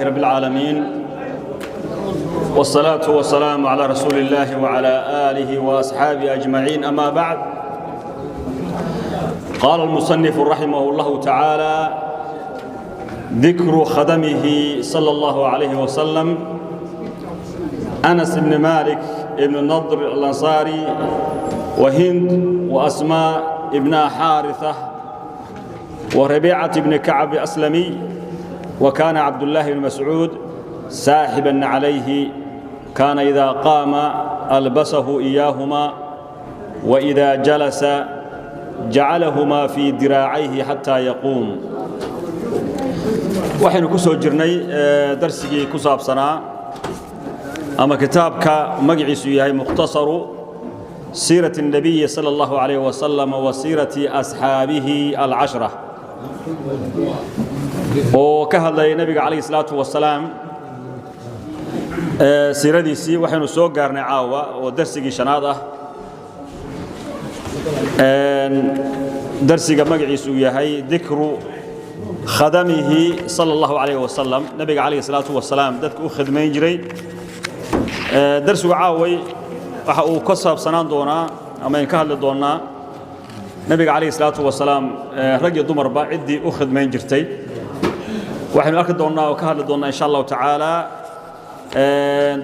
لله رب العالمين، والصلاة والسلام على رسول الله وعلى آله وأصحابه أجمعين، أما بعد، قال المصنف رحمه الله تعالى: ذكر خدمه صلى الله عليه وسلم، أنس بن مالك بن النضر الأنصاري، وهند، وأسماء ابن حارثة، وربيعة بن كعب أسلمي، وكان عبد الله بن مسعود ساحبا عليه، كان إذا قام ألبسه إياهما، وإذا جلس جعلهما في دراعيه حتى يقوم. Waxaynu ku soo jirnay darsigii ku saabsanaa ama kitaabka magaciisu yahay Mukhtasaru Siirati الnabiyi sala allahu calayh wasalam wa siirati asxaabihi alcashra, oo ka hadlaya nebiga calayhi salaatu wasalaam siiradiisii. Waxaynu soo gaarnay caawa oo darsigii shanaad ah, darsiga magaciisu uu yahay Dikru khadamihi sala allahu calayh wasalam, nebiga calayhi salaatu wasalaam dadka u khidmayn jiray. Darsigu caaway waxa uu ka saabsanaan doonaa ama ayn ka hadli doonnaa nebiga calayhi salaatu wasalaam rag iyo dumarba ciddii u khidmayn jirtay. Waxaynu arki doonnaa oo ka hadli doonnaa, insha allahu tacaala,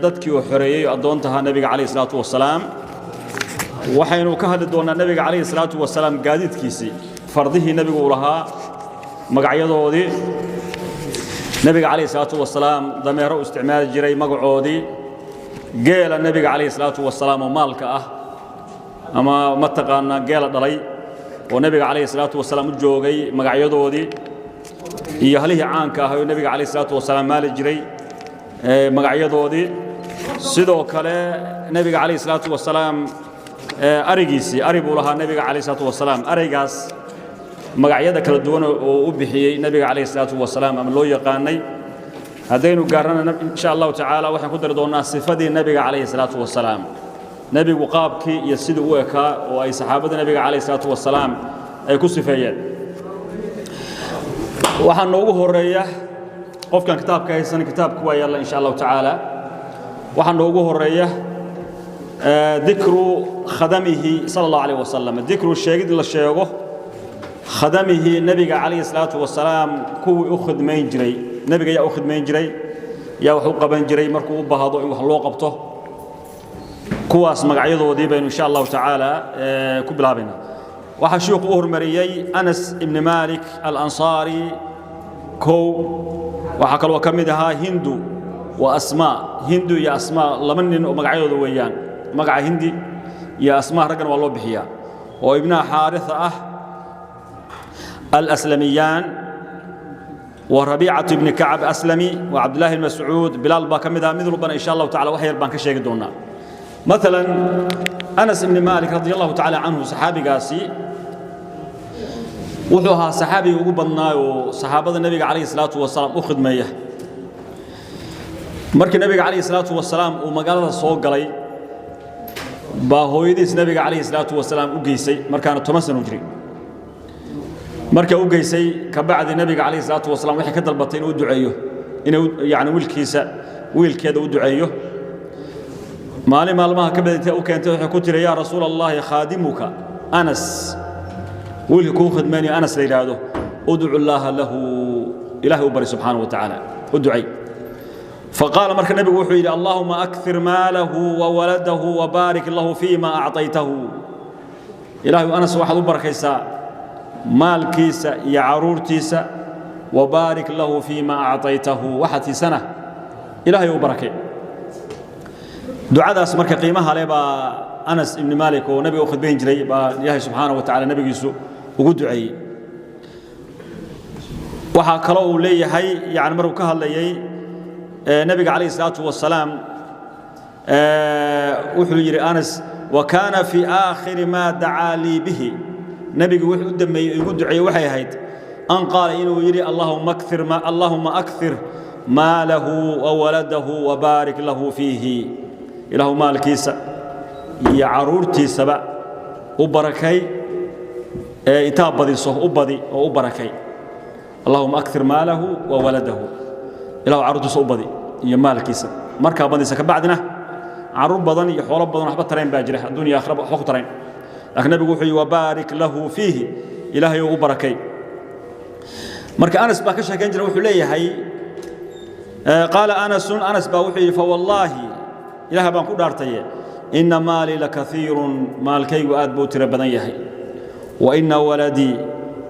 dadkii uu xoreeyey addoontaha nebiga calayhi salaatu wasalaam. Waxaynu ka hadli doonnaa nebiga calayhi salaatu wasalaam gaadiidkiisii, fardihii nebigu uu lahaa magacyadoodii, nebiga calayhi salaatu wasalaam dameero u isticmaali jiray magacoodii, geela nebiga calayhi salaatu wasalaam oo maalka ah ama mataqaanaa geela dhalay oo nebiga calayhi salaatu wasalaam u joogay magacyadoodii, iyo halihii caanka ah oo nebiga calayhi salaatu wasalaam maali jiray magacyadoodii. Sidoo kale nebiga calayhi salaatu wasalaam arigiisii, ari buu lahaa nebiga calayhi salaatu wasalaam, arigaas magacyada kala duwan oo u bixiyey nebiga calayhi salaatu wasalaam ama loo yaqaanay. Haddaynu gaarnana, insha allahu tacaala, waxaan ku dari doonnaa sifadii nebiga calayhi salaatu wasalaam, nebigu qaabkii iyo sidii u ekaa oo ay saxaabada nebiga calayhi salaatu wasalaam ay ku sifeeyeen. Waxaa noogu horeeya, qofkan kitaabka haysan kitaabku waa yaalla, insha allahu tacaala. Waxaa noogu horeeya dikru khadamihi sala allahu alayh wasalam, dikru sheegid la sheego, khadamihi, nebiga calayhi salaatu wasalaam kuwii u khidmayn jiray. Nebiga yaa u khidmayn jiray? Yaa wax u qaban jiray markuu u baahdo in wax loo qabto? Kuwaas magacyadoodii baynu, insha allahu tacaala, ku bilaabaynaa. Waxaa shiiku u hormariyey Anas ibni Malik Alansaari kow. Waxaa kaloo ka mid ahaa Hindu wa Asmaa. Hindu iyo Asmaa laba nin oo magacyadooda weeyaan. Magaca Hindi iyo Asmaa raggan waa loo bixiyaa, oo ibnaha Xaarisa ah Alaslamiyaan, wa Rabiicatu ibni Kacab Aslami, wa Cabdullahi bn Mascuud, Bilaal baa ka mid aha. Mid walbana, insha allahu tacala, wax yar baan ka sheegi doonnaa. Maalan Anas ibni Maalik radi allahu tacala canhu, saxaabigaasi wuxuu ahaa saxaabiga ugu badnaa oo saxaabada nebiga calayhi salaatu wasalaam u khidmeeya. Markii nebiga calayhi salaatu wasalaam uu magaalada soo galay baa hooyadiis nebiga calayhi salaatu wasalaam u geysay, markaana 10 sano jiray. Markay u geysay kabacdi, nebiga calayhi salaatu wasalaam waxay ka dalbatay inuu u duceeyo, inuu yani wiilkiisa, wiilkeeda u duceeyo. Maalin maalmaha ka badintay u keentay, waxay ku tiri: "Yaa rasuul allahi, khaadimuka Anas, wiilka kuu khidmaynayo Anas la yidhaahdo, udcu llaaha lahu, ilahay u bari subxaanahu wa tacaala, u ducay." Faqaala, marka nebigu wuxuu yidhi: "Allahuma akir maalahu wa waladahu wabaarik lahu fiima acطaytahu." Ilahay Anas waxaad u barakaysaa maalkiisa iyo caruurtiisa, wabaarik lahu fiima acطaytahu, waxaad siisana ilaahay u barakay. Ducadaas marka qiimaha leh baa Anas ibni Maalik oo nabiga u khidmayn jiray baa Ilaahay subxaanahu wa tacala nebigiisu ugu duceeyey. Waxaa kaloo uu leeyahay, yani markuu ka hadlayey nebiga calayhi salaatu wasalaam, wuxuu yidhi Anas: "Wa kaana fii aakhiri maa dacaa lii bihi", nebigu wuxuu u dambeeyey igu duceeyey waxay ahayd, an qaala, inuu yidhi: "Allahuma akthir maalahu wa waladahu wabaarik lahu fiihi." Ilaahu maalkiisa iyo caruurtiisaba u barakay, ee intaa badiso u badi oo u barakay. Allahuma akthir maalahu wa waladahu. Ilaahu carruurtiisa u badi iyo maalkiisa. Markaa badisa ka bacdina carruur badan iyo xoolo badan waxba tarayn baa jira, adduun iyo aakhiraba waxba ku tarayn. Laakiin nabigu wuxuu yidhi wabaarik lahu fiihi, Ilaahay u barakay. Marka Anas baa ka sheekayn jira, wuxuu leeyahay qaala Anasun, Anas baa wuxuu yidhi fawallaahi, Ilaah baan ku dhaartaye, inna maalii lakaiirun, maalkaygu aad buu tiro badan yahay, wa inna waladii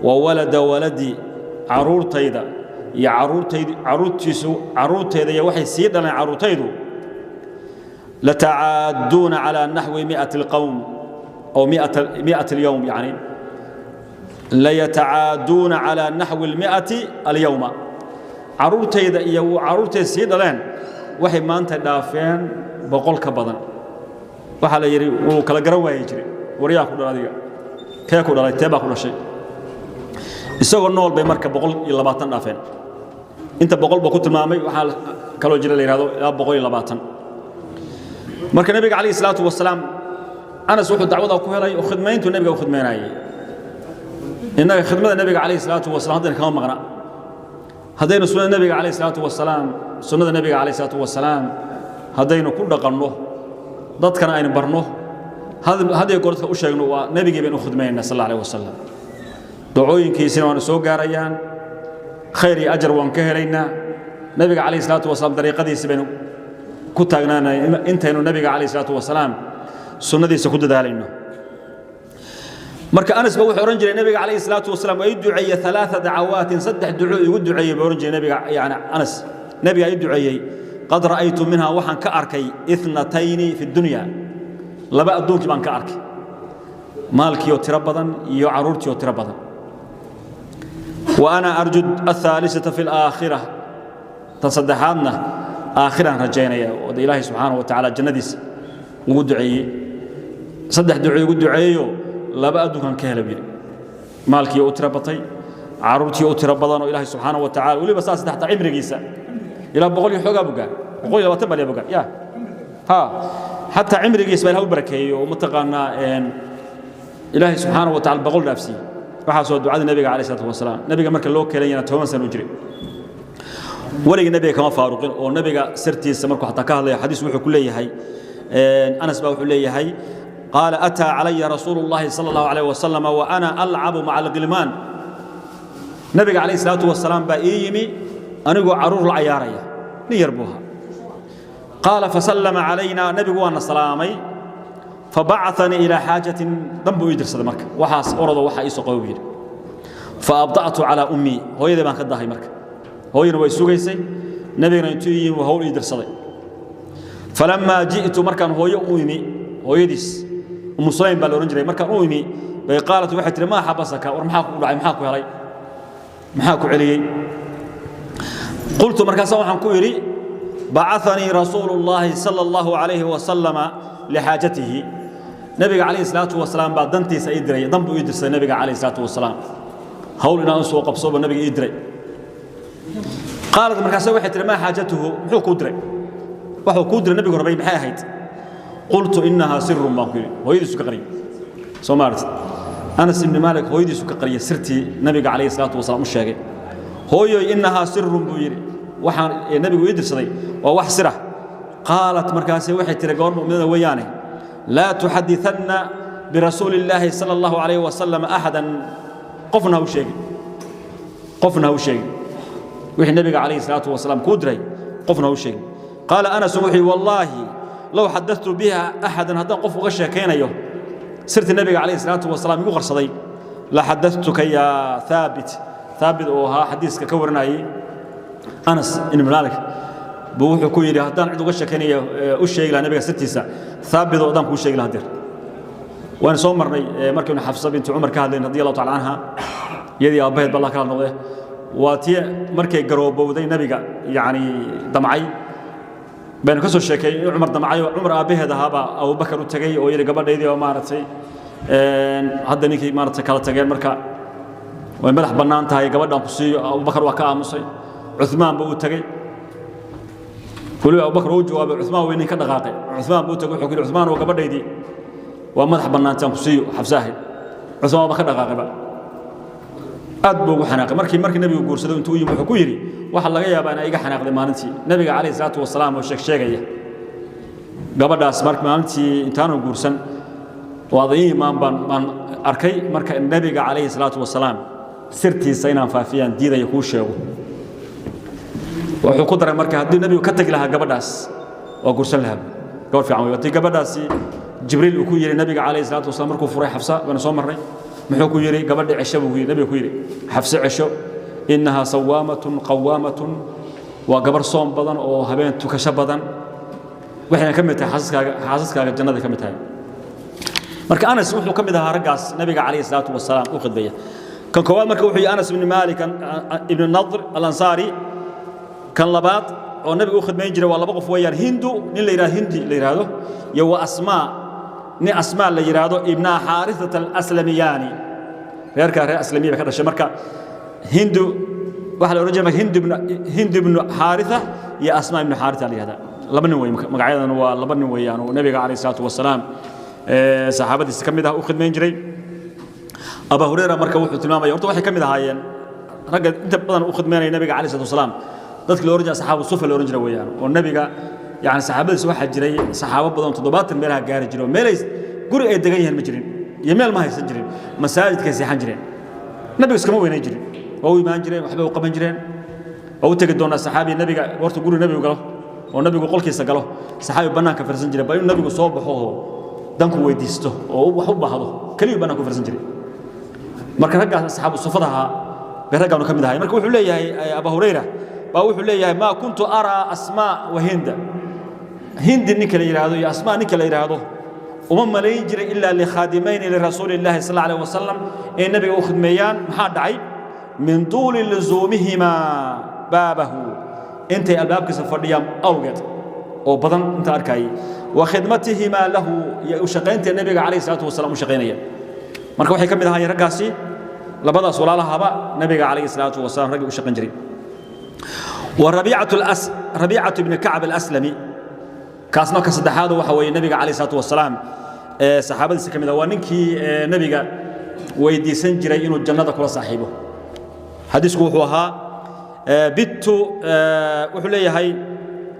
wa walada waladii, carruurtayda iyo carruurtaydu carruurtiisu carruurtayda iyo waxay sii dhaleen carruurtaydu, latacaaduuna calaa naxwi mi'ati alqowm aw mi'ati alyowm, yani layatacaaduuna calaa naxwi almi'ati alyowma. Carruurtayda iyo carruurtay sii dhaleen waxay maanta dhaafeen 100 ka badan. Waxaa la yidhi wuu kala garan waayi jiray, waryaa ku dhal adiga, kee ku dhalay, tee baa ku dhashay. Isagoo nool bay marka 120 dhaafeen. Inta 100 buu ku tilmaamay, waxaa kaloo jira la yidhahdo ilaa 120. Marka nabiga calayhi salaatu wasalaam Anas wuxuu dacwada ku helay oo khidmayntu nabiga u khidmaynayay. Innaga khidmada nabiga calayhi salaatu wasalaam haddayna kama maqna. Haddaynu sunnada nabiga calayhi salaatu wasalaam, sunnada nabiga calayhi salaatu wasalaam haddaynu ku dhaqanno, dadkana aynu barno, had iyo goor dadka u sheegno, waa nabigii baynu u khidmaynaynaa sal alla alayh wasalam. Ducooyinkiisina waanu soo gaarayaan, khayr iyo ajar waan ka helaynaa. Nabiga calayhi salaatu wasalaam dariiqadiisi baynu ku taagnaanay intaynu nabiga calayhi salaatu wasalaam sunnadiisa ku dadaalayno. Marka Anas ba wuxuu oran jiray nabiga calayhi salaatu wasalaam waa ii duceeyey alaaa dacawaatin, 3 duco igu duceeyey buu oran jiray nabiga. Yani Anas nabiga ii duceeyey, qad ra'aytu minha, waxaan ka arkay ithnatayni fi dunya, 2 adduunkii baan ka arkay, maalkii oo tiro badan iyo carruurtii oo tiro badan. Wa ana arju athaalisata fi alaakhira, tan saddexaadna aakhiraan rajaynaya, oo de Ilaahay subxaanahu wa tacaala jannadiisa ugu duceeyey. 3 duco igu duceeyo, 2 adduunkan ka hela buu yidhi, maalkii u tiro batay, carruurtii u tiro badan oo Ilaahay subxaanahu wa tacaala weliba saas xataa cimrigiisa ilaa 100 iyo xoogaa buu gaaray, 120 baa buu gaaray ya ha, xataa cimrigiisa baa Ilaah u barakeeyey oo mataqaanaa Ilaahay subxaanahu wa tacaala 100 dhaafsiiyey. Waxaasoo ducada nabiga calayhi salaatu wasalaam. Nabiga marka loo keenayana 10 sano u jiray, weligii nabiga kama faaruqin. Oo nabiga sirtiisa markuu xataa ka hadlayo xadiis wuxuu ku leeyahay, Anas baa wuxuu leeyahay qaala ataa calaya rasuulu llahi sala allahu alayh wasalam wa ana alcabu maca alghilmaan, nabiga calayhi salaatu wasalaam baa ii yimi anigoo carruur la cayaaraya, nin yar buu ahaa. Qaala fasallama calayna, nabigu waana salaamay. Fabacanii ilaa xaajatin, dan buu ii dirsaday. Marka waxaas orodo waxaa ii soo qabo buu yidhi. Faabda'tu calaa ummii, hooyadii baan ka dahay. Marka hooyana way sugaysay, nabigana intuu ii yimi hawl ii dirsaday. Falamaa ji'tu, markaan hooyo u imi, hooyadiis Umu Sulaym baa la odhan jiray, markaan u imi bay qaalat, waxay tihi maa xabasaka, war maxaa kugu dhacay, maxaa ku helay, maxaa ku celiyey? Qultu, markaasaa waxaan ku idhi bacanii rasuulu llaahi sala allahu calayhi wasalama lixaajatihi, nabiga calayhi salaatu wasalaam baa dantiisa ii diray, dan buu ii dirsaday nabiga calayhi salaatu wasalaam, hawl inaan soo qabso buu nabiga ii diray. Qaalat, markaasa waxay tihi maa xaajatuhu, muxuu kuu diray, waxuu kuu diray nabigu rabay maxay ahayd? Qultu innahaa sirun baan ku yidhi. Hooyadiisu ka qariyay, soo ma aragtid? Anas ibni Maalik hooyadiisu ka qariyay sirtii nabiga calayhi salaatu wasalaam u sheegay. Hooyoy, innahaa sirun buu yidhi, waxaan nabigu ii dirsaday waa wax sirah. Qaalat, markaase waxay tihi gabar mu'minada weeyaane, laa tuxadiثanna birasuuli illaahi sala allahu calayhi wasalam axadan, qofna ha u sheegin, qofna ha u sheegin wixii nabiga calayhi salaatu wasalaam kuu diray, qofna ha u sheegin. Qaala Anas wuxuu yidhi wallaahi low xadadtu biha axadan, haddaan qof uga sheekaynayo sirtii nabiga calayhi salaatu wasalaam igu qarsaday, la xadadtuka yaa Haabit. Haabit oo ahaa xadiiska ka warinayay Anas ibn Maalik buu wuxuu ku yidhi haddaan cid uga sheekaynayo u sheegi lahaa nabiga sirtiisa, Haabit oo haddaan kuu sheegi lahaa dir. Waan soo marnay markaynu Xafsa binti Cumar ka hadlayn radi allahu tacala canha, iyadii aabbaheed ba Allah kala noqde, waa tii markay garoobowday nabiga yacni damcay baynu ka soo sheekay in Cumar damcay oo Cumar aabbaheed ahaabaa Abubakar u tegey oo yidhi gabadhaydii oo maaragtay hadda ninkii maaragtay kala tageen, marka way madax bannaan tahay, gabadhaan ku siiyo. Abubakar waa ka aamusay. Cuثmaan buu u tegey, weliba Abubakar uu jawaabay, Cuثmaan wey nin ka dhaqaaqay. Cuثmaan buu u tegey, wuxuu ku yidhi Cuثmaan oo gabadhaydii waa madax bannaantaan ku siiyo, Xafsa ahayd. Cuثmaan waaba ka dhaqaaqayba. Aad buu ugu xanaaqay markii nabigu guursaday. Intuu u yimi wuxuu ku yidhi: "Waxaa laga yaabaa inaa iga xanaaqday maalintii nabiga calayhi salaatu wasalaam oo sheeg sheegaya gabadhaas. Marka maalintii intaanu guursan oo aad ii imaan baan arkay. Marka nabiga calayhi salaatu wasalaam sirtiisa inaan faafiyaan diidaya kuu sheego." Wuxuu ku daray marka haddii nabigu ka tagi lahaa gabadhaas, waa guursan lahaa, gabadh fiican wey. Watii gabadhaasi Jibriil uu ku yidhi nabiga calayhi salaatu wasalaam markuu furay Xafsa, waana soo marnay, muxuu ku yidhi? "Gabadhi cesho," buu nabiga ku yidhi. "Xafse cesho, innahaa sawaamatun qawaamatun, waa gabar soom badan oo habeen tukasho badan, waxayna ka mid tahay xaasaskaaga, jannada ka mid tahay." Marka Anas wuxuu ka mid ahaa raggaas nabiga calayhi salaatu wasalaam u khidbeeya. Kan koowaad marka wuxuu yihi Anas ibn Malik ibn Nadr Alansaari. Kan labaad oo nabiga u khidmayn jiray waa laba qof weeyaan: Hindu, nin la yidhahdo Hindi la yidhaahdo, iyo wa Asmaa, nin Asmaa la yidhaahdo, ibnaa Xaarisata Alaslamiyani, reerkaa reer Aslamiya bay ka dhashay. Marka Hindu waxaa la odhan jiray Hind ibnu Xaaritha iyo Asmaa ibnu Xaaritha la yidhahdaa. Laba nin wey magacyadan, waa laba nin weeyaan oo nabiga calayhi salaatu wasalaam saxaabadiisa ka mid ah u khidmayn jiray. Aba Hurayra marka wuxuu tilmaamaya, horta waxay ka mid ahaayeen ragga inta badan u khidmaynaya nabiga calayhi salaatu wasalaam, dadka la oran jiray asxaabu sufa la oran jiray weeyaan. Oo nabiga yani saxaabadiisa waxaa jiray saxaabo badan 70 meelaha gaari jiray, oo meelay guri ay degan yihiin ma jirin iyo meel ma haysan jirin, masaajidkay seexan jireen. Nabiga iskama weynayn jirin, waa u imaan jireen, waxbay u qaban jireen. Waa u tegi doonaa saxaabi nabiga horta guri nabigu galo oo nabigu qolkiisa galo, saxaabi bannaanka farsan jiray, bal inuu nabigu soo baxo oo danku weydiisto oo wax u baahdo keliyu bannaanku farsan jiray. Marka raggaas asxaabu sufadaha bay raggaanu ka mid ahay. Marka wuxuu leeyahay Abu Hurayra baa wuxuu leeyahay: "Maa kuntu araa Asmaa wa Hinda," Hindi ninka la yidhaahdo iyo Asmaa ninka la yidhaahdo, "uma malayn jiray ilaa likhaadimayni lirasuuli illaahi sal allahu alayh wasalam, inay nabiga u khidmeeyaan. Maxaa dhacay? Min tuuli luzuumihimaa baabahu," intay albaabkiisa fadhiyaan awgeed oo badan inta arkayay, "wa khidmatihimaa lahu," iyo u shaqaynta nabiga calayhi salaatu wasalaam u shaqaynaya. Marka waxay ka mid ahaayeen raggaasi, labadaas walaalahaba, nabiga calayhi salaatu wasalaam raggii u shaqayn jiray. Wa Rabiicatu ibni Kacb Alaslami, kaasna ka saddexaad waxa weeye nabiga calayhi salaatu wasalaam ee saxaabadiisa ka mid ah, waa ninkii nabiga weydiisan jiray inuu jannada kula saaxiibo. Xadiisku wuxuu ahaa bittu, wuxuu leeyahay: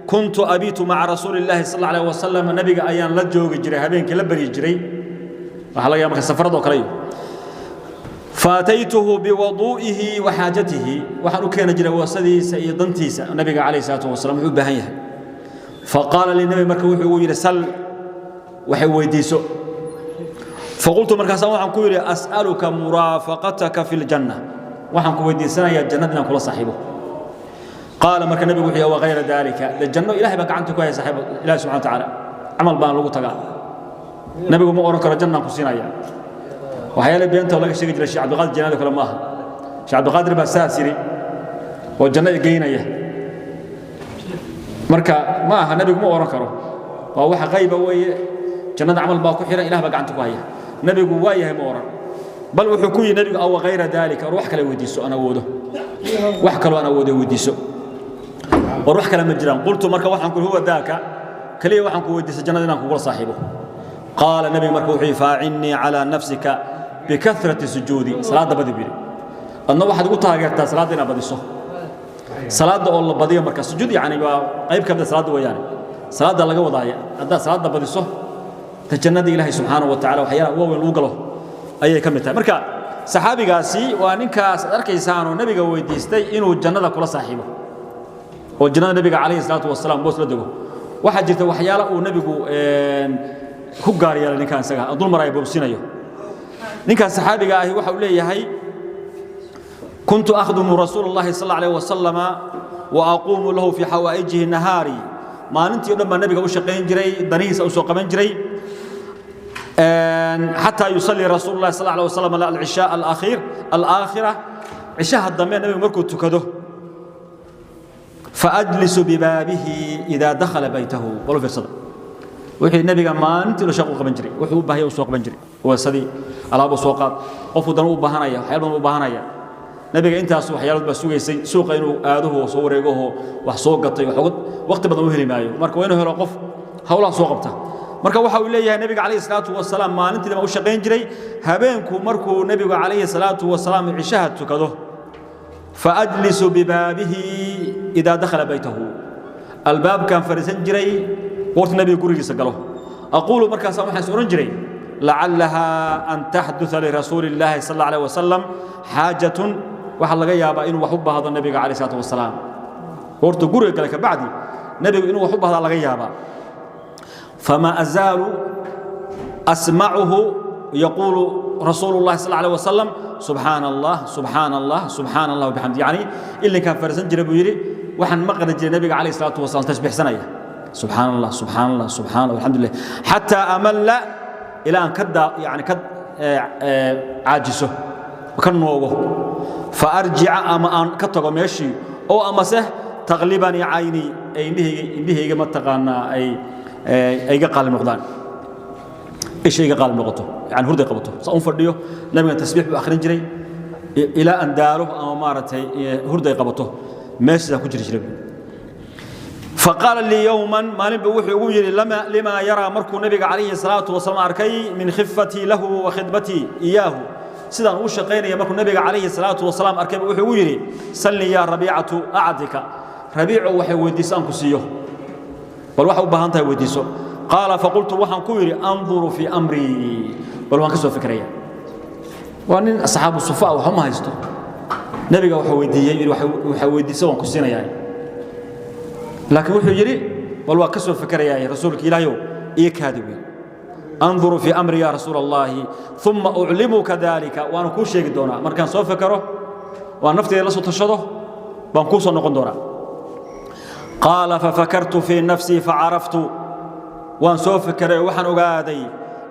"Kuntu abiitu maca rasuuli illaahi sal alla alayh wasalam," nabiga ayaan la joogi jiray, habeenkii la baryi jiray. Waxaa laga yaaba marka safaradoo kale iyo. "Faataytuhu biwaduu'ihi wa xaajatihi," waxaan u keeni jiray wasadiisa iyo dantiisa nabiga calayhi salaatu wasalaam wuxuu u baahan yahay. "Faqaala lii," nabi marka wuxuu ugu yidhi: "Sal," waxay weydiiso. "Faqultu," markaasaan waxaan ku yidhi: "As'aluka muraafaqataka fi ljanna," waxaan ku weydiisanayaa jannada inaan kula saaxiibo. "Qaala," marka nabigu wuxuu yihi: "Wagayra daalika?" De janno ilahay baa gacanta ku haya saaxiib, ilahi subxana wa tacaala, camal baan lagu tagaa. Nabigu ma oran karo jannaan ku siinaya. Waxyaale beenta oo laga sheegi jiray Sheekh Cabdiqaadir Jinaadi kale maaha. Sheekh Cabdiqaadir baa saas yidhi oo jannada geynaya. Marka ma aha, nabigu ma oran karo, waa waxa qayba weeye. Jannada camal baa ku xiran, ilah baa gacanta ku haya. Nabigu waa yahay ma oran, bal wuxuu ku yidhi nabigu: "Aw gayra daalika?" War wax kale weydiiso, aan awoodo, wax kaloo aan awoodo weydiiso. War wax kale ma jiraan. "Qultu," marka waxaan ku: "Huwa daaka," kaliya waxaan ku weydiistay jannada inaan kugula saaxiibo. "Qaala," nabigu marka wuxuu yidhi: "Faacinnii calaa nafsika bikahrati sujuudi," salaadda badi buu yidhi. Adna waxaad igu taageertaa salaadda inaad badiso, salaadda oo la badiyo. Marka sujuud yacni waa qayb ka mid a salaadda weeyaane, salaadda laga wadaaya. Haddaad salaadda badiso, ta jannada ilaahay subxaanahu wa tacala waxyaalaha waaweyn lagu galo ayay ka mid tahay. Marka saxaabigaasi waa ninkaas aad arkaysaanoo nabiga weydiistay inuu jannada kula saaxiibo oo jannada nabiga calayhi salaatu wasalaam boos la dego. Waxaa jirta waxyaala uu nabigu ku gaar yeelay ninkaan isaga dul maraya boobsinayo. Ninkaas saxaabiga ahi waxa uu leeyahay: "Kuntu akhdumu rasuul allahi sal alayh wasalama wa aquumu lahu fii xawaa'ijihi nahaari," maalintii o dhan baa nabiga u shaqayn jiray, danihiisa u soo qaban jiray. "Xataa yusallii rasuulu llahi sal alay wasalam alcishaa alakhiir alaakhira," cishaha dambe nabigu markuu tukado. "Faajlisu bibaabihi idaa dakhala baytahu." Bal fiirsada, wixii nabiga maalintii la shaqo qaban jiray, wuxuu u baahaya u soo qaban jiray, wasadii alaab soo qaad, qofku dan u baahanaya, waxyaalo badan u baahanaya. Nabiga intaas waxyaalood baa sugaysay, suuqa inuu aaduhu soo wareegaho wax soo gatay, waqti badan u heli maayo. Marka waa inuu helo qof howlaha soo qabta. Marka waxa uu leeyahay nabiga calayhi salaatu wasalaam maalintii dhan u shaqayn jiray, habeenku markuu nabigu calayhi salaatu wasalaam cishaha tukado, fa ajlisu bibaabihi idaa dakhala baytahu, albaabkaan fariisan jiray goorta nabiga gurigiisa galo. Aquulu, markaasaan waxaan is odhan jiray, lacallaha an taxduثa lirasuuli illaahi sal alla alayh wasalam xaajatun, waxaa laga yaabaa inuu wax u baahdo nabiga calayhi salaatu wasalaam goorta guriga gale kabacdi, nabigu inuu wax u baahdaa laga yaabaa. فما أزال أسمعه يقول رسول الله صلى الله عليه وسلم سبحان الله سبحان الله سبحان الله وبحمده. يعني اللي كان فرسن جرى بيري وحن مقر جرى النبي عليه الصلاة والسلام تسبيح سنة سبحان الله سبحان الله سبحان الله والحمد لله، حتى أمل إلى أن كد يعني كد عاجزه وكان نوغه، فأرجع أما أن كتغو ماشي أو أما سه تغلبني عيني أي إنه ما تقانا أي ay iga qaalib noqdaan, isha iga qaalib noqoto, yani hurday qabato. Saa un fadhiyo, nabigan tasbiix buu akhrin jiray ilaa aan daalo ama maaragtay hurday qabato, meeshaasaan ku jiri jiray. فقال لي يوما، maalin buu wuxuu ugu yidhi, لما يرى، markuu nabiga calayhi salaatu wasalaam arkay، من خفتي له وخدمتي إياه، sidaan ugu shaqaynaya markuu nabiga calayhi salaatu wasalaam arkay, wuxuu ugu yidhi: سلني يا ربيعة أعطك، Rabiico waxay weydiisa aan ku siiyo, bal waxa u baahan tahay weydiiso. قال فقلت، waxaan ku yidhi: أنظر في أمري، bal waan ka soo fikraya. Waa nin asxaabu sufa, wax ma haysto. Nabiga wuxuu weydiiyey, yidhi waxa weydiisa waan ku siinayaa, laakiin wuxuu yidhi bal waan ka soo fikrayaa, rasuulka ilaahayow ii kaadi wey. أنظر في أمري يا رسول الله ثم أعلمك ذلك، waana kuu sheegi doonaa markaan soo fikero, waan nafteyda la soo tashado baan kuu soo noqon doonaa. قال ففكرت في نفسي فعرفت، waan soo fekeray, waxaan ogaaday،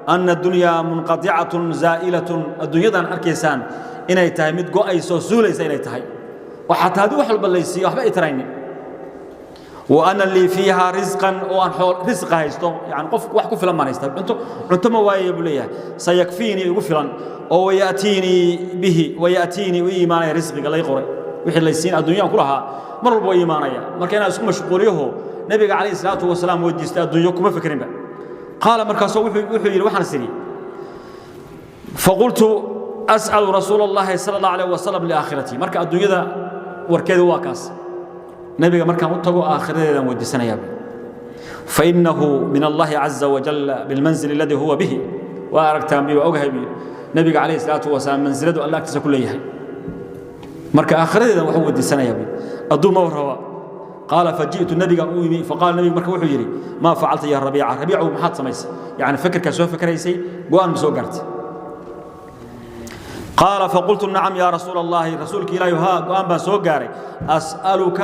أن الدنيا منقطعة زائلة، adduunyadan arkaysaan inay tahay mid go'ayso, suulaysa inay tahay, oo xataa haddii wax walba laysiiyo waxba ay taraynin. وأن لي فيها رزقا، oo aan xool risqa haysto, yani qof wax ku filan baan haystaa, cunto ma waayaya buu leeyahay, سيكفيني، igu filan oo ويأتيني به، ويأتيني، u iimaanaya risqiga lay qoray, wixii laysiin adduunyaan ku lahaa mar walba waa iimaanaya. Marka inaan isku mashquuliyaho nabiga calayhi salaatu wasalaam weydiista adduunyo kuma fikrinba. قال، markaasuu wuxuu yidhi waxaan is idhi: فقلت أسأل رسول الله صلى الله عليه وسلم لآخرتي. Marka adduunyada warkeedu waa kaas, nabiga markaan u tago aakhiradeedaan weydiisanayaa. فإنه من الله عز وجل بالمنزل الذي هو به، waa aragtaan bi, waa ogahay bi nabiga calayhi salaatu wasalaam mansiladu alla agtiisa ku leeyahay. Marka aakhiradeedan waxu weydiisanayaa bi, adduun ma raba. قال فجئت، nabiga u yimi. فقال، nabiga marka wuxuu yidhi: ما فعلت يا ربيعة؟ Rabiicow, maxaad samaysay? Yani fikirkaa soo fikiraysay, go'aan ma soo gaartay? قال فقلت نعم يا رسول الله، rasuulka ilaahi, haa, go'aan baan soo gaaray. أسألك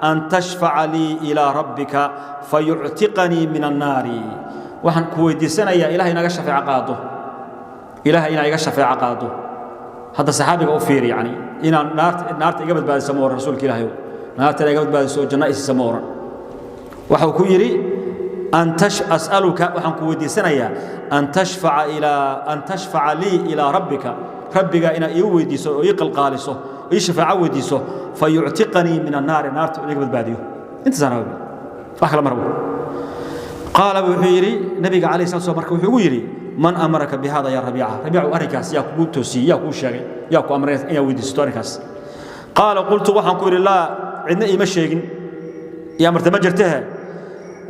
أن تشفع لي إلى ربك فيعتقني من النار. Waxaan ku weydiisanayaa ilahay inaga shafeeco qaado, ilahay inaa iga shafeeco qaado. Hadda saxaabiga u fiiri, yani inaan naarta iga badbaadiso ma oran. Rasuulka ilaahay naarta iga badbaadiso oo janno isiisa ma oran. Waxa uu ku yidhi: أسألك، waxaan ku weydiisanayaa، أن تشفع لي إلى ربك، rabbiga inaad ii weydiiso oo ii qalqaaliso, ii shafaaco weydiiso، فيعتقني من النار، naarta iga badbaadiyo. Intaasaan raba, wax kale ma rabo. قال، wuxuu yidhi nabiga calayhi salatu wasalam, marka wuxuu ugu yidhi: من أمرك بهذا يا ربيعة؟ Rabiicu, arrinkaas yaa kugu toosiyey? Yaa kuu sheegay? Yaa ku amray inaad weydiisato arrinkaas? قال قلت، waxaan ku yidhi: laa, cidna iima sheegin, ii amarta ma jirtehe.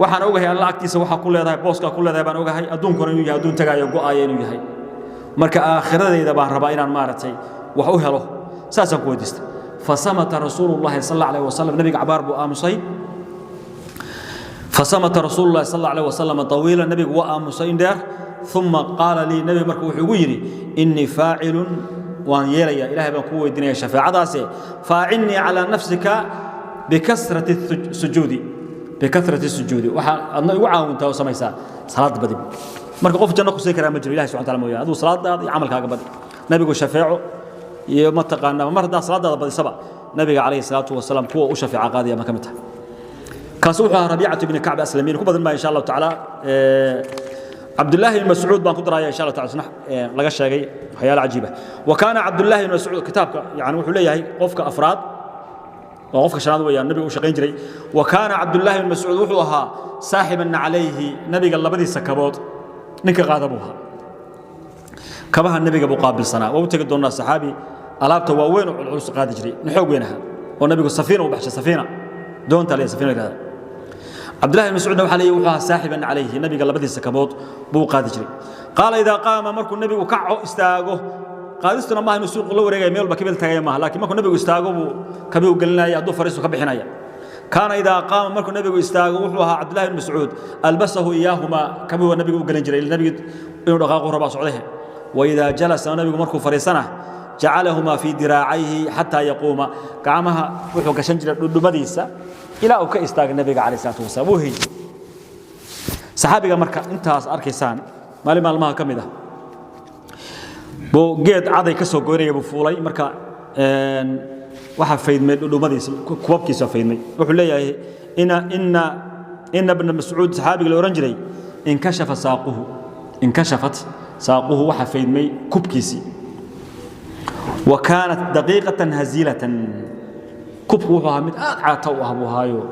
Waxaan ogahay alla agtiisa waxaa ku leedahay, booskaa ku leedahay baan ogahay, adduunkuna inuu yahay adduun tagaayo, go'aaya inuu yahay. Marka aakhiradayda baan rabaa inaan maaragtay wax u helo, saasaan ku weydiistay. فصمت رسول الله صلى الله عليه وسلم، nabiga cabaar buu aamusay. فصمت رسول الله صلى الله عليه وسلم طويلا، nabigu waa aamusay in dheer. ثم قال لي، nabiga marka wuxuu ugu yidhi: إني فاعل، waan yeelaya, ilahay baan kuu weydiinaya shafeecadaase، فأعني على نفسك بكثرة السجود، بكثرة السجود، waxaa adna igu caawintaa oo samaysaa salaada badi. Marka qof janno ku siin karaa ma jiro ilahi subxana taala mooyaane, aduu salaadaada iyo camalkaaga badi. Nabigu shafeeco iyo ma taqaanaa, mar haddaa salaadaada badisaba, nabiga calayhi salaatu wasalaam kuwa u shafeeca qaadaya ma ka mid tahay. Kaasi wuxuu ahaa Rabiicatu ibni Kacb Aslamiin. Ku badan baa insha Allahu tacaala. Cabdullaahi ibn Mascuud baan ku daraya insha Allah taala, laga sheegay waxyaalo cajiiba. وكان عبد الله بن مسعود, kitaabka yani wuxuu leeyahay qofka afraad. Waa qofka shanaad weeyaan nabiga u shaqayn jiray. Wa kaana Cabdullaahi bin Mascuud wuxuu ahaa saaxiban calayhi, nabiga labadiisa kabood ninka qaada buu ahaa, kabaha nabiga buu qaabilsanaa. Waa u tegi doonaa saxaabi alaabta waaweyn oo culculus qaadi jiray, nin xoog weyn ahaa oo nabigu safiina u baxshay, safiina doonta la safiina yiraahdaa. Cabdullaahi bin Mascuudna waxaa leeyahay wuxuu ahaa saaxiban calayhi, nabiga labadiisa kabood buu qaadi jiray. Qaala idaa qaama, markuu nabigu kaco istaago, qaadistuna maaha inuu suuq la wareegaya meel walba kabil tagaya maaha, laakiin markuu nabigu istaago buu kabihu gelinaya, hadduu fariisu ka bixinaya. Kaana idaa qaama, markuu nabigu istaago, wuxuu ahaa Cabdullahi bin Mascuud albasahu iyaahumaa, kabihu nabigu u gelin jiray, nabigu inuu dhaqaaqu rabaa socdahe. Waidaa jalasa, nabigu markuu fariisana, jacalahumaa fii diraacayhi xataa yaquuma, gacmaha wuxuu gashan jiray dhudhumadiisa ilaa uu ka istaaga nabiga calayh salaatu wasalaam, wuu hayey saxaabiga. Marka intaas arkaysaan, maalin maalmaha ka mid ah buu geed caday ka soo goynaya buu fuulay. Marka waxaa faydmay dhudhumadiisa, kubabkiisa faydmay. Wuxuu leeyahay ina bna Mascuud, saxaabiga la ohan jiray, inkashafa saaquhu, inkashafat saaquhu, waxaa faydmay kubkiisii. Wa kaanat daqiiqatan haziilatan, kubku wuxuu ahaa mid aad caata u ah buu ahaayo,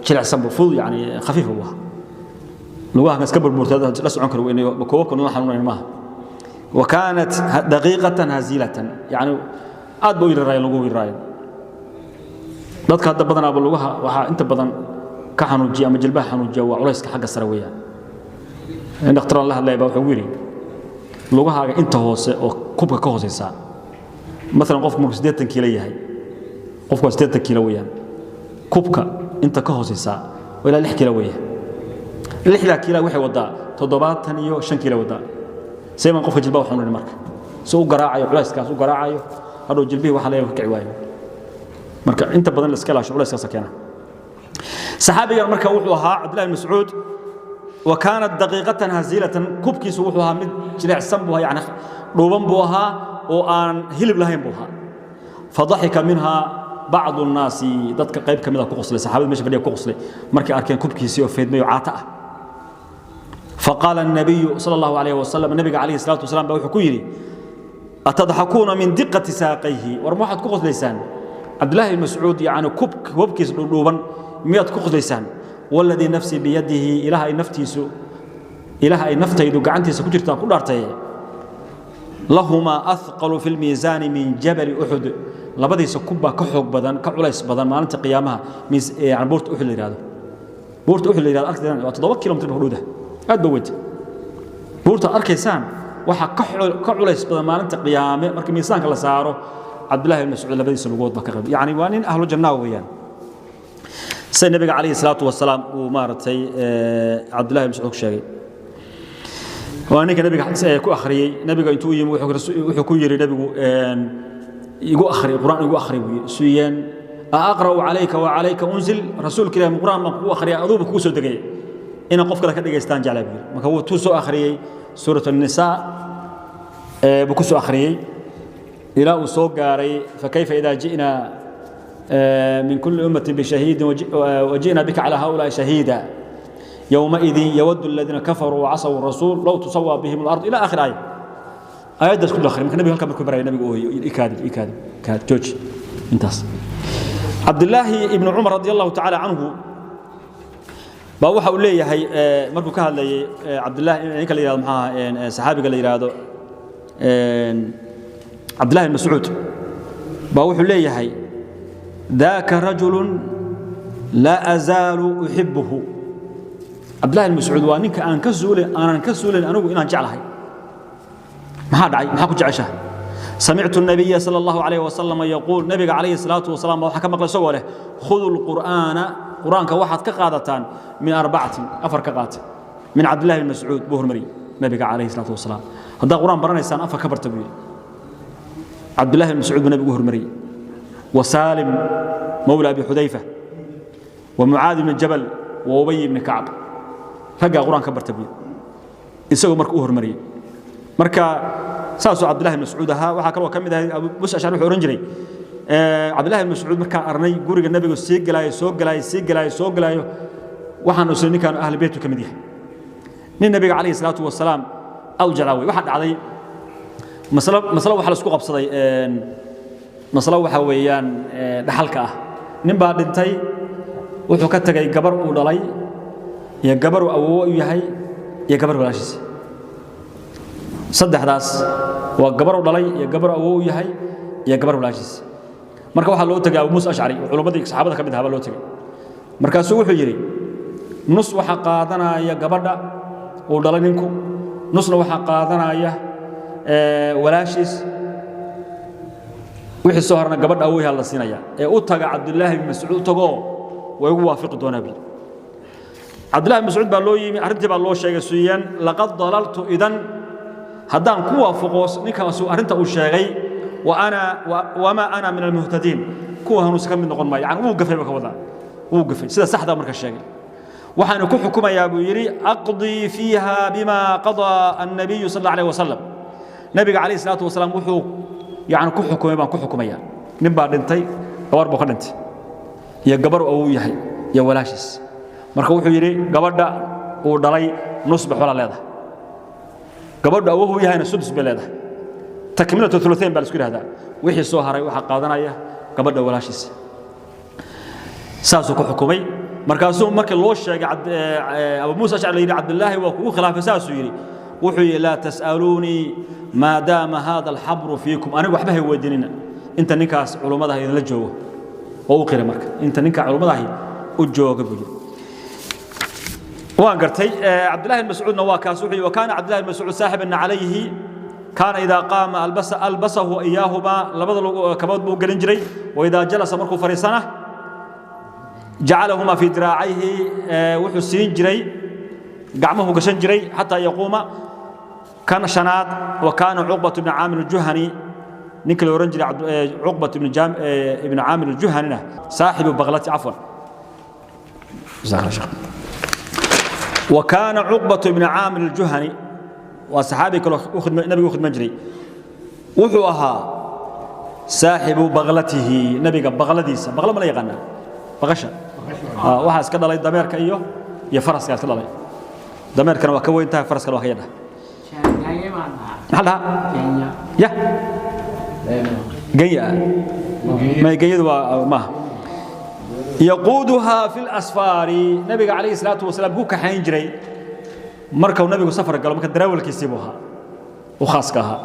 jilicsan buu, fudud yani khafiifa buu ahaa. Lugaha iska burburta la socon karo weynayo, koobabka nala xanuunayn maaha. Wa kaanat daqiiqatan haziilatan, yani aad ba u yararaayeen, lagu yararaayeen. Dadka hadda badanaaba lugaha waxaa inta badan ka xanuujiya ama jilbaha xanuujiya waa culayska xagga sare weeyaan. In dhakhtaraan la hadlaya baa wuxuu yidhi lugahaaga inta hoose oo kubka ka hooseysa, maalan qofku markuu 80 kiilo yahay, qofku waa 80 kiilo weeyaan, kubka inta ka hooseysa waa ilaa 6 kiilo weeyaan. 6-daa kiila waxay wadaa 75 kiilo wadaa. Seeman qofka jilbaha xanuunin marka si u garaacayo culayskaas u garaacayo, hadhow jilbihii waxa laga kici waayo. Marka inta badan la iska ilaasho culayskaas keena. Saxaabigan marka wuxuu ahaa Cabdullahi bin Mascuud, wa kaanat daqiiqatan haziilatan, kubkiisu wuxuu ahaa mid jilicsan buu ahaa, yani dhuuban buu ahaa oo aan hilib lahayn buu ahaa. Fadaxika minha bacdu nnaasi, dadka qayb ka mid ah ku qoslay, saxaabada meesha fadhiya ku qoslay markay arkeen kubkiisii oo faydmay oo caata ah. Faqaala الnabiyu sala allahu alayhi wasalam, nabiga calayhi salaatu wasalaam baa wuxuu ku yidhi: atadxakuuna min diqati saaqayhi, war ma waxaad ku qoslaysaan Cabdullaahi bin Mascuud yacni kubkiisa dhuudhuuban miyaad ku qoslaysaan? Waladii nafsii biyadihi, ilaah ay naftiisu, ilaah ay naftaydu gacantiisa ku jirtaan ku dhaartay, lahumaa athqalu fi lmiisaani min jabali Uxud, labadiisa kubbaa ka xoog badan, ka culays badan maalinta qiyaamaha yani buurta Uxud la yidhahdo. Buurta Uxud la yidhahdo arkaysaan waa 7 kilomitir ba ku dhowdah, aad ba weynta. Buurta arkaysaan waxaa ka culays badan maalinta qiyaame marka miisaanka la saaro Cabdullahi bin Mascuud labadiisa lugood baa ka qayb. Yani waa nin ahlu jannaa weeyaan, sida nabiga calayhi salaatu wasalaam uu maaragtay Cabdullahi bin Mascuud ku sheegay. Waa ninka nabiga ku akhriyey. Nabiga intuu yimi wuxuu ku yidhi nabigu: igu akhri quraan, igu akhri buu yidhi. Suyeen aqra'u calayka wa calayka unzil, rasuulka Ilaahi quraan baan kugu akhriya, aduuba kugu soo degay, inaan qof kale ka dhegaystaan jeclaa buu yidhi. Marka wuu tuu soo akhriyey suurat annisaa buu ku soo akhriyey ilaa uu soo gaaray fakayfa idaa ji'naa min kulli ummatin bishahiidin waji'na bika calaa haulaai shahiida yowmaidin yawaddu aladiina kafaruu wacasaw rasuul low tusawaa bihim alard ila aakhir aaya. Aayaddaas ku akhri. Marka nabiga halkaa markuu baraya, nabigu ooyey: ikaadi, ikaadi, ikaadi, jooji intaas. Cabdillaahi ibnu Cumar radi allahu tacaala canhu baa waxa uu leeyahay markuu ka hadlayay Cabdillahi, ninka la yihahdo maxaa, saxaabiga la yidhaahdo Cabdillahi bin Mascuud, baa wuxuu leeyahay: daaka rajulu laa azaalu uxibuhu. Cabdillahi bin Mascuud waa ninka aan ka suulin, aanan ka suulin anigu inaan jeclahay. Maxaa dhacay? Maxaa ku jeceshahay? Samictu الnabiya salى allahu alayh wasalam yaquul, nabiga calayhi salaatu wasalaam baa waxaa ka maqlay isagoo leh: khudu lqur'aana, qur'aanka waxaad ka qaadataan min arbacatin, afar ka qaata. Min Cabdillahi bin Mascuud buu hormariyey nabiga calayhi salaatu wasalaam. Haddaa qur'aan baranaysaan afar ka barta buu yidhi. Cabdillahi bin Mascuud buu nabigu hormariyey, wa Saalim mawla Abi Xudayfa, wa Mucaad ibni Jabal, wa Ubay ibni Kacb, raggaa qur'aan ka barta buu yidhi, isagoo marka u hormariyey. Marka saasuu Cabdillahi bin Mascuud ahaa. Waxaa kaloo ka mid ahay Abu Musa Ashcari, wuxuu ohan jiray Cabdillahi bin Mascuud markaan arnay guriga nabigu sii galaayo, soo galaayo, sii galaayo, soo galaayo, waxaan isla ninkaan ahli beytu ka mid yahay, nin nabiga calayhi salaatu wasalaam aad u jeclaa wey. Waxaa dhacday masalo waxaa la isku qabsaday, masalo waxa weeyaan dhaxalka ah. Nin baa dhintay, wuxuu ka tagay gabar uu dhalay iyo gabar uu awoowo u yahay iyo gabar walaashiisa. Saddexdaas waa gabar uu dhalay iyo gabar awoowo u yahay iyo gabar walaashiisa. Marka waxaa loo tagay Abu Muusa Ashcari oo culimmadii saxaabada ka mid ahaa baa loo tagay. Markaasuu wuxuu yidhi nus waxaa qaadanaya gabadha uu dhalay ninku, nusna waxaa qaadanaya walaashiis, wixii soo harna gabadha awooyaha la siinaya. Ee u taga Cabdullaahi bin Mascuud, u tagoo way ugu waafiqi doonaa buu yidhi. Cabdullahi bin Mascuud baa loo yimi, arrintii baa loo sheegay. Suuyan laqad dalaltu idan, haddaan ku waafaqo ninkaasu arrinta uu sheegay, wa ana wamaa ana min almuhtadiin, kuwa hanuunsa ka mid noqon maayo. Yani wuu gafay baa ka wadaa, wuu gafay sida saxda marka sheegay. Waxaanu ku xukumayaa buu yidhi aqdii fiiha bima qadaa annabiyu sal alla alayh wasalam. Nabiga calayhi salaatu wasalaam wuxuu yani ku xukumay baan ku xukumayaa. Nin baa dhintay, gabar buu ka dhintay iyo gabar uu yahay iyo walaashiis. Marka wuxuu yidhi gabadha uu dhalay nus bay xoolaa leedahay, gabadhu awoohu yahayna sudus bay leedahay, takmilatu thuluthayn baa la isku yidhahdaa. Wixii soo haray waxaa qaadanaya gabadha walaashiisa. Saasuu ku xukumay. Markaasuu markii loo sheegay Abu Muusa Ashcari, la yidhi Cabdullaahi waa kugu khilaafay, saasuu yidhi. Wuxuu yidhi laa tas'aluunii maa daama hada alxabru fiikum, anigu waxba hay weydiinina inta ninkaas culummadaha idinla joogo. Oo u qiray marka inta ninka culummadahi u jooga buu yidhi. Waan gartay. Cabdullahi bin Mascuudna waa kaas. Wuxuu yidhi wa kaana Cabdullahi bin Mascuud saaxiban calayhi, kaana idaa qaama albasahu iyaahumaa, labada kabood buu gelin jiray. Wa idaa jalasa, markuu fadhiisana, jacalahumaa fii diraacayhi, wuxuu siin jiray gacmuhu gashan jiray xataa yaquuma. Kan shanaad, wa kaana Cuqbatu bni Caamir aljuhani, ninka la oran jiray Cuqbat ibni Caamir aljuhanina saaxibu baqlati, cafwan, jazaak Allah sheekh. Wa kaana Cuqbatu ibni Caamir aljuhani waa saxaabi kaloo nabiga u khidman jiray. Wuxuu ahaa saaxibu baqlatihi, nabiga baqladiisa. Baqla ma la yaqaanaa? Baqasha waxaa iska dhalay dameerka iyo faraska iska dhalay. Dameerkana waa ka weyn tahay, faraskana waa ka yadhaha. Maxaa dhahaa ya genya? May, genyadu waa maaha. Yaquuduhaa fi lasfaari, nabiga calayhi salaatu wasalaam ku kaxayn jiray markuu nabigu safar galo. Marka daraawalkiisii buu ahaa u khaaska ahaa.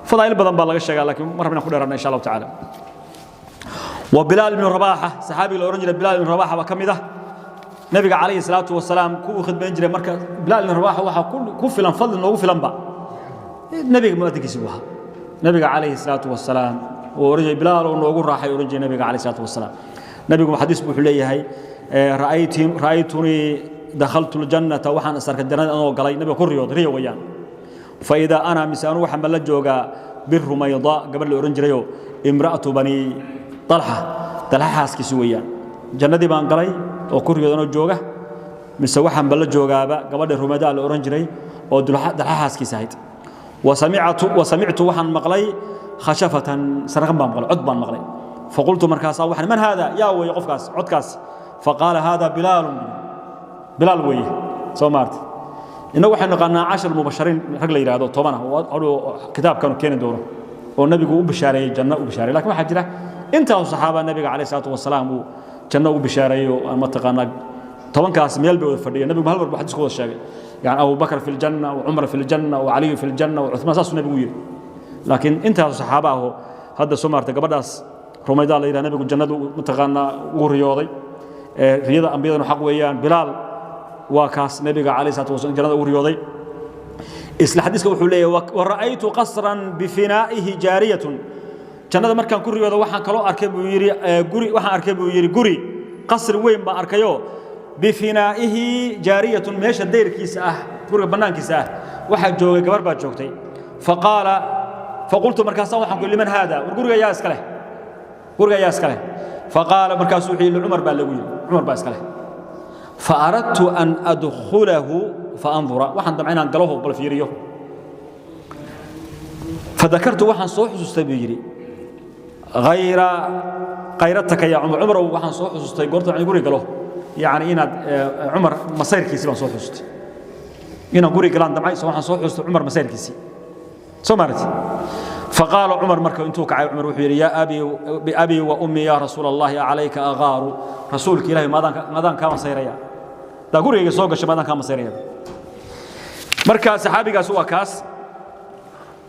Fadaa'il badan baa laga sheegaa, laakiin mar rabna ku dheeraana insha Allahu tacaala. Wa Bilaal ibnu Rabaaxa, saxaabiga la oran jiray Bilaal ibnu Rabaaxa baa ka mid ah nabiga calayhi salaatu wasalaam ku khidmayn jiray. Marka Bilaal ibnu Rabaaxa waxaa ku filan fadli noogu filanba nabiga muadinkiisii buu ahaa. Nabiga calayhi salaatu wasalaam uu oran jiray Bilaal oo noogu raaxay oran jiray nabiga calayhi salaatu wasalaam. Nabigu xadiis buu wuxuu leeyahay ra'aytunii dakhaltu ljannata, waxaan is arkay jannada anoo galay. Nabiga ku riyooday, riyo weeyaan. Fa idaa ana, mise anu waxaan la joogaa birumayda, gabadh la oran jirayoo imra'atu bani Dalxa, Dalxa xaaskiisi weeyaan. Jannadii baan galay oo ku riyooday anoo jooga, mise waxaan ba la joogaaba gabadha Rumayda la oran jiray oo Dalxa xaaskiisa ahayd. Wasamictu, waxaan maqlay khashafatan, sarqan baan maqlay, cod baan maqlay. Faqultu, markaasaa waxaan man haada, yaa weeye qofkaas codkaas? Faqaala haada Bilaalun, Bilaal weeye. Soo maarta innagu waxaynu naqaanaa cashar mubashariin rag la yidhaahdo 10 ah oo kitaabkanu keeni doono oo nabigu u bishaareeyey, janno u bishaareeyey. Lakin waxaa jira intaasu saxaaba nabiga calayhi salaatu wasalaam uu janno ugu bishaareeyey oo mataqaanaa 10kaas meel bay wada fadhiyeen. Nabigu hal mar buu xadiis ku wada sheegay, yani Abu Bakr fi ljanna wa Cumar fi ljanna wa Caliyu fi ljanna wa Cuthmaan, saasuu nabigu yidhi. Laakiin intaasu saxaaba ahoo hadda soo maartay gabadhaas Rumaydaa la yidhaha nabigu jannadu mataqaanaa ugu riyooday. Riyada ambiyadanu xaq weeyaan. Bilaal waa kaas nabiga calayhi salaatu wasalaam jannada ugu riyooday. Isla xadiiska wuxuu leeyahay wa ra'aytu qasran bifinaa'ihi jaariyatun. Jannada markaan ku riyoodo waxaan kaloo arkay buu yidhi guri, waxaan arkay buu yidhi guri, qasri weyn baan arkayoo bifinaa'ihi jaariyatun, meesha dayrkiisa ah, guriga bannaankiisa ah waxaa joogay gabar baa joogtay. Faqaala, faqultu, markaasaan waxaan ku liman haada, war guriga yaa iska leh, guriga yaa iska leh? Faqaala, markaasuu wuxuu yidhi Cumar baa lagu yidhi, Cumar baa iska leh. Faaradtu an adkhulahu faandura, waxaan damcay inaan galaho bal fiiriyo. Fadakartu, waxaan soo xusuustay buu yidhi hayra khayrataka ya Cumar, Cumarow waxaan soo xusuustay goorta aan guri galo, yacni inaad Cumar masayrkiisii baan soo xusuustay. Inaan guri galaan damcay, so waxaan soo xusuustay Cumar masayrkiisii. Soo maaragtay? Faqaala Cumar, marka intuu kacay Cumar wuxuu yidhi: "Yaa abii, biabii wa ummi, yaa Rasuul Allahi, acalayka agaaru? Rasuulka Ilahi, maadaan kaa masayraya? Daa gurigayga soo gashay, maadaan kaa masayraya?" Marka saxaabigaas waa kaas.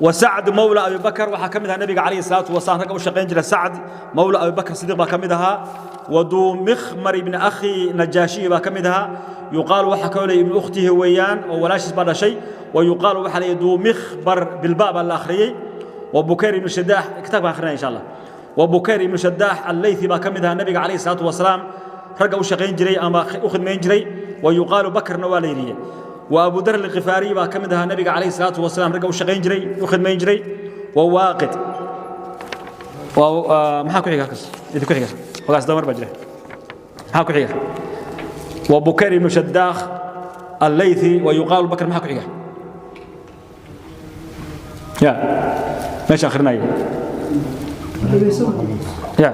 وسعد مولى أبي بكر waxaa ka mid ahaa nabiga calayhi salaatu wasalaam ragga u shaqayn jira. Sacd mawla Abi Bakr Sidiiq baa ka mid ahaa. Waduu Mikhmar ibni akhi Najaashiyi baa ka mid ahaa. Yuqaalu waxaa kaloo leeyahy ibnu ukhtihi weeyaan, oo walaashiis baa dhashay. Wa yuqaalu waxaa leeyahy duu Mikhbar, bilba baa la akhriyey. Wa Bukayr ibnu Shadaax, kitaabka akhrinaya insha Allah. Wa Bukayr ibnu Shadaax Alleythi baa ka mid ahaa nabiga calayhi salaatu wasalaam ragga u shaqayn jiray ama u khidmayn jiray. Wa yuqaalu Bakrna waa la yidhi. وأبو در الغفاري با كمدها النبي عليه الصلاة والسلام رجع وشقين جري وخدمين جري. وواقد و maxaa ku xiga halkaas idin ku xiga halkaas damar baa jira, maxaa ku xiga? وبكير بن شداخ الليثي ويقال بكر. maxaa ku xiga يا ماشي آخرنا يا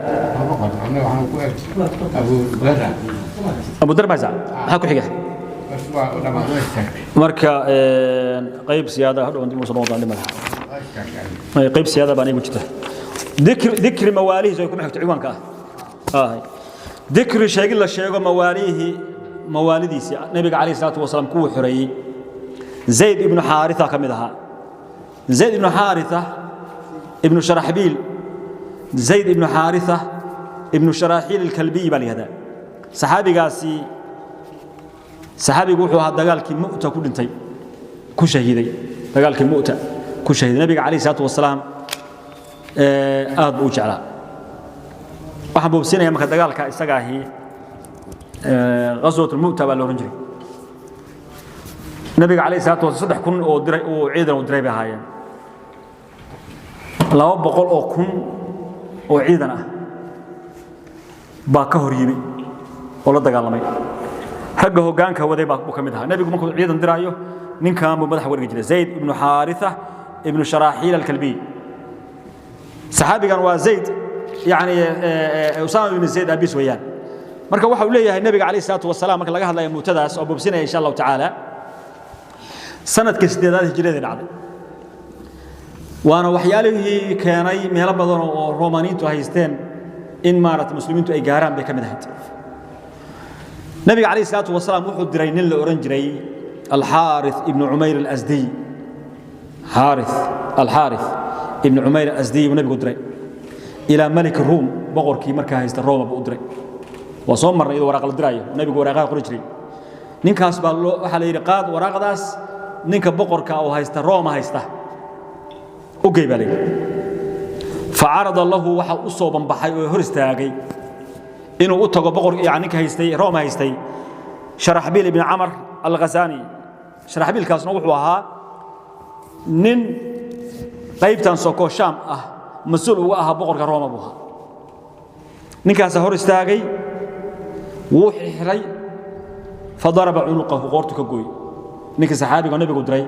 أبو در ما maxaa ku xiga? Marka qayb siyaada hadhow dib u soo noqon dhimada, qayb siyaada baan igu jirta. Dikri mawaalihi ay kuma xigto ciwaanka ah. Dikri sheegid la sheego mawaalihi, mawaalidiisi nabiga calayhi salaatu wasalaam kuwuu xoreeyey. Zayd ibnu Xaaritha ka mid ahaa. Zayd ibnu Xaaritha ibnu Sharaxbiil, Zayd ibnu Xaaritha ibnu Sharaaxiil Alkalbiy baa la yihahdaa saxaabigaasi. Saxaabigu wuxuu ahaa dagaalkii Mu'ta ku dhintay, ku shahiiday dagaalkii Mu'ta ku shahiiday. Nabiga calayhi salaatu wasalaam aad buu u jeclaa. Waxaan boobsinaya marka dagaalka isaga ahi qaswat Mu'ta baa la oran jiray. Nabiga calayhi salaatu wasalaam 3000 oo diray oo ciidan u diray bay ahaayeen. 200,000 oo ciidan ah baa ka hor yimi oo la dagaalamay. Ragga hoggaanka waday baa buu ka mid ahaa. Nebigu markuu ciidan diraayo ninkan buu madaxa uga dhigi jiray, Zayd ibnu Xaaritha ibnu Sharaaxiil Alkalbiy. Saxaabigan waa Zayd, yani Usaama ibnu Zayd aabis weeyaan. Marka waxa uu leeyahay nebiga calayhi salaatu wasalaam marka laga hadlayo mu'tadaas oo boobsinaya insha Allahu tacaala, sanadka 8aad hijriyada dhacday, waana waxyaalihii keenay meelo badan oo Romaaniyiintu haysteen in maarata muslimiintu ay gaaraan bay ka mid ahayd. Nabiga calayhi salaatu wasalaam wuxuu diray nin la oran jiray Alxaarith ibnu Cumayr Alasdiy. Xaarith, Alxaarith ibnu Cumayr Alasdiy buu nabigu diray ilaa malik Ruum, boqorkii markaa haysta Roma buu u diray. Waa soo marnay iyadoo waraaq la diraayo, nabigu waraaqaha qori jiray. Ninkaas baa loo waxaa la yidhi: "Qaad waraaqdaas, ninka boqorka oo haysta Roma haysta u gey," baa la yidhi. Facarada lahu, waxa u soo banbaxay oo hor istaagay inuu u tago boqor, yani ninka haystay Roma haystay, Sharaxbiil ibn Camar Alghasani. Sharaxbiilkaasna wuxuu ahaa nin qaybtan soko Shaam ah mas-uul uga ahaa boqorka Roma buu ahaa. Ninkaasa hor istaagay, wuu xirxiray. Fadaraba cunuqahu, qoortu ka gooy. Ninka saxaabiga nabigu diray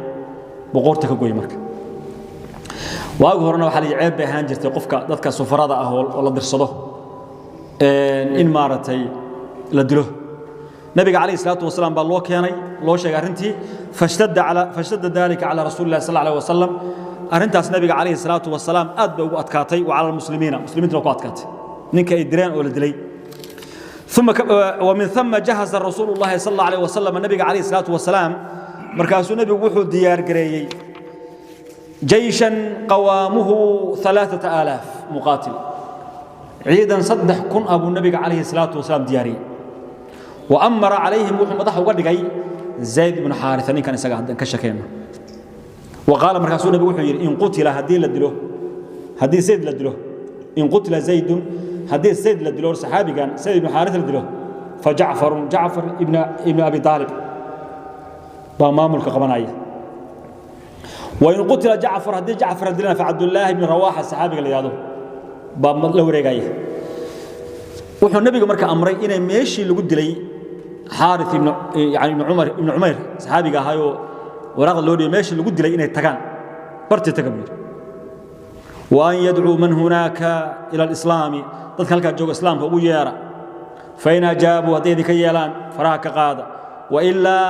buu qoorta ka gooyey. Marka waagi horena waxaa la ceeb bay ahaan jirtay qofka dadka sufarada ah oo la dirsado in maaragtay la dilo. Nabiga calayhi salaatu wasalaam baa loo keenay, loo sheegay arrintii. Fashtadda dalika calaa rasuuli illahi sal alayh wasalam. Arrintaas nabiga calayhi salaatu wasalaam aad bay ugu adkaatay, wa cala almuslimiina, muslimiintuna ku adkaatay ninka ay direen oo la dilay. ثم ومن ثم جهز رسول الله صلى الله عليه وسلم، النبي عليه الصلاة والسلام مركز النبي وحو ديار قريي جيشا قوامه 3000 مقاتل، عيدا صدح كن أبو النبي عليه الصلاة والسلام دياري. وأمر عليهم، وحو مدح وقال زيد بن حارثة كان يسقى كشكينا. وقال مركز النبي وحو إن قتل هدي لدلو، هدي زيد لدلو، إن قتل زيد، هدي زيد لدلو، صحابي كان زيد بن حارثة لدلو، فجعفر، جعفر ابن أبي طالب بامامك قبنايه. وإن قتل جعفر، هدي جعفر دلنا، فعبد الله بن رواحة، الصحابي اللي هذا بام لو ريغايه. Wuxuu nabiga marka amray inay meeshii lagu dilay Xaarith ibn yani ibn Umar ibn Umayr, saxaabiga ahaayoo waraaqda loo dhiyay, meeshii lagu dilay inay tagaan, bartii taga buu yidhi. Wa an yadcuu man hunaaka ila alislaami, dadka halkaa jooga islaamka ugu yeera. Fain ajaabuu, hadday idinka yeelaan faraha ka qaada, wailaa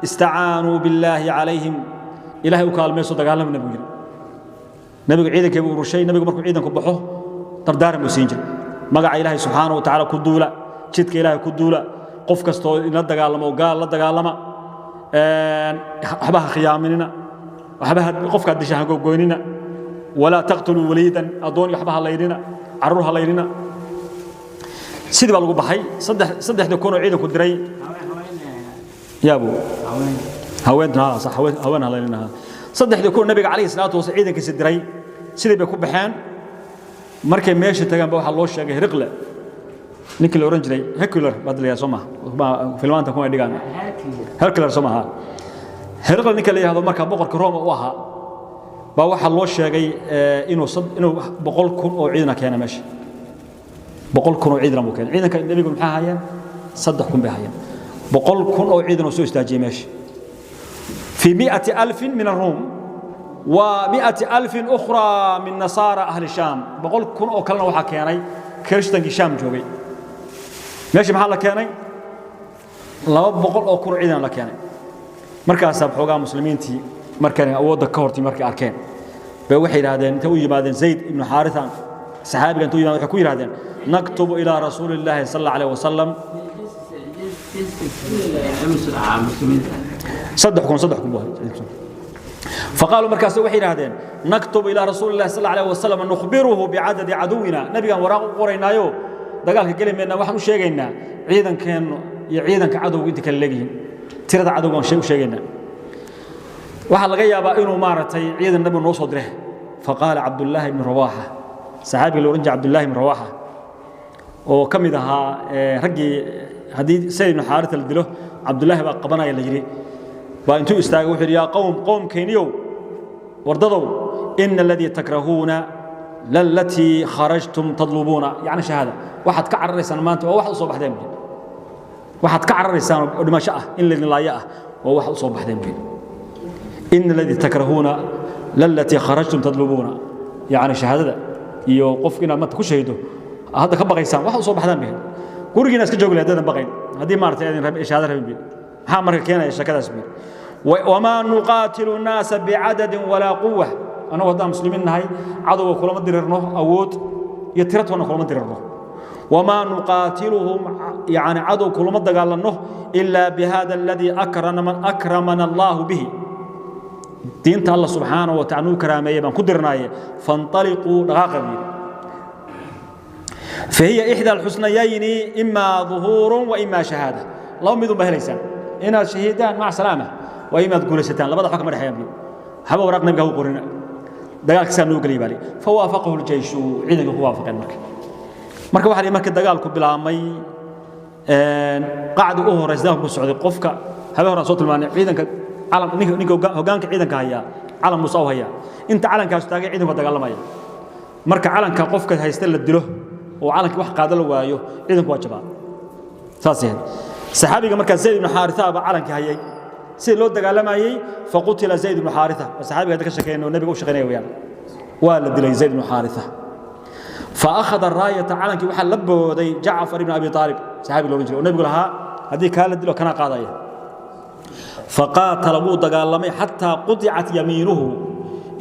istacaanuu billaahi calayhim, Ilahay u kaalmayso, dagaalamna buu yidhi. Nabigu ciidankii buu urushay. Nabigu markuu ciidanku baxo dardaaran buu siin jiray. Magaca Ilaahay subxaanahu wa tacaala ku duula, jidka Ilaahay ku duula, qof kastoo la dagaalamo gaal la dagaalama, waxba ha khiyaaminina, waxba qofka disha ha gogoynina, walaa taqtuluu waliidan, addoon waxba ha laynina, carruur ha laynina. Sidii baa lagu baxay. Saddexdii kun oo ciidanku diray yaabu haweentuna sax, haween ha laynina. 3,000 nabiga calayhi salaatu wasalaam ciidankiisa diray sidii bay ku baxeen. Markay meesha tagaan ba waxaa loo sheegay Hiriqle, ninkii la oran jiray Hercular baad leeyahay soo maha, filmaanta kuma dhigaan Hercular soo maha. Hiriqle ninka la yiraahdo marka boqorka Roma u ahaa baa waxaa loo sheegay inuu 100,000 oo ciidan keenay meesha. 100,000 oo ciidan buu keenay. Ciidanka nabigu maxaa hayeen? 3,000 bay hayeen. 100,000 oo ciidan oo soo istaajiyay meesha, في 100,000 من الروم و100,000 أخرى من نصارى أهل الشام. 100,000 oo kalena waxaa keenay kirishtankii Shaam joogay. Meesha maxaa la keenay? 200,000 ciidan la keenay. Markaasaa xoogaa muslimiintii markay awoodda ka hortay markay arkeen bay waxay yidhaahdeen, intay u yimaadeen Zayd ibnu Xaaritha saxaabiga inta u yimaadeen, waxay ku yidhahdeen: naktubu ilaa rasuuli illaahi sal alla alayh wasalam. 3,000, 3,000 buu ahay. فقالوا مركز وحي هذين: نكتب إلى رسول الله صلى الله عليه وسلم نخبره بعدد عدونا. نبي وراء قرينايو dagaalka gelimayna, waxaan u sheegaynaa ciidankeennu iyo ciidanka cadowga inta kale leegyihiin, tirada cadowga aan u sheegaynaa. Waxaa laga yaabaa inuu maaragtay ciidan nabigu noo soo diray. Faqaala Cabdullaahi ibnu Rawaaxa, saxaabiga la oran jiray Cabdullaahi ibnu Rawaaxa, oo ka mid ahaa raggii haddii Sayd ibnu Xaarita la dilo Cabdullaahi baa qabanaya la yidhi, baa intuu istaagay wuxuu yidhi: yaa qowm, qowmkayniyow, wardadow, ina aladii takrahuuna lalatii kharajtum tadlubuuna, yacni shahaada. Waxaad ka cararaysaan maanta waa waxaad u soo baxdeen buyi. Waxaad ka cararaysaan oo dhimasho ah, in laydin laayo ah, waa waxaad u soo baxdeen buyi. Ina aladii takrahuuna lalatii kharajtum tadlubuuna, yacni shahaadada iyo qofku inaad maanta ku shahido hadda ka baqaysaan, waxaad u soo baxdaan buyi. Gurigiina iska joogi lahayd haddaadan baqayn, haddii maaragtay aadin shahaado rabin buyi. Maxaa marka keenaya shakadaas buyi? Wamaa nuqaatilu nnaasa bicadadin walaa quwa. Annagu haddaan muslimiin nahay cadowga kulama dirirno awood iyo tiratona kulama dirirno. Wamaa nuqaatiluhum, yani cadow kulama dagaalanno, ilaa bihada aladii akramana allahu bihi, diinta Alla subxaanahu wa tacala nuu karaameeyey baan ku dirnaaye. Faintaliquu, dhaqaaqa buu yidhi. فهي إحدى الحسنيين، إما ظهور وإما شهادة. لو مدun ba helaysaan inaad shahiidaan, mac salaama, waa inaad guulaysataan. Labada xog kama dhexeeyaan biyo haba waraaq nabiga ha u qorina. Dagaalka saa noo geliyay baa li. Fawaafaqahu ljeyshu, ciidanka ku waafaqeen. Marka waxaa markii dagaalku bilaabmay, qacdi u horeysa dagaalku ku socday, qofka habe horaan soo tilmaanay ciidanka calam, ninka hoggaanka ciidanka hayaa calam muuse u hayaa. Inta calankaas taagay ciidanku waa dagaalamaya. Marka calanka qofka haysta la dilo oo calankii wax qaada la waayo, ciidanku waa jabaa. Saas yahay. Saxaabiga markaa Zayd ibnu Xaaritha baa calankii hayay sidii loo dagaalamayey. Faqutila Zayd ibnu Xaaritha, waa saxaabiga hadda ka shaqeynaya oo nabiga u shaqeynaya weyaan. Waa la dilay Zayd ibnu Xaaritha. فأخذ الراية, calankii waxaa la booday Jacfar ibn Abi Aalib, saxaabiga loohan jiray oo nabigu lahaa haddii kaa la dilo kana qaadaya. Faqaatala, wuu dagaalamay, xataa qudicat yamiinuhu,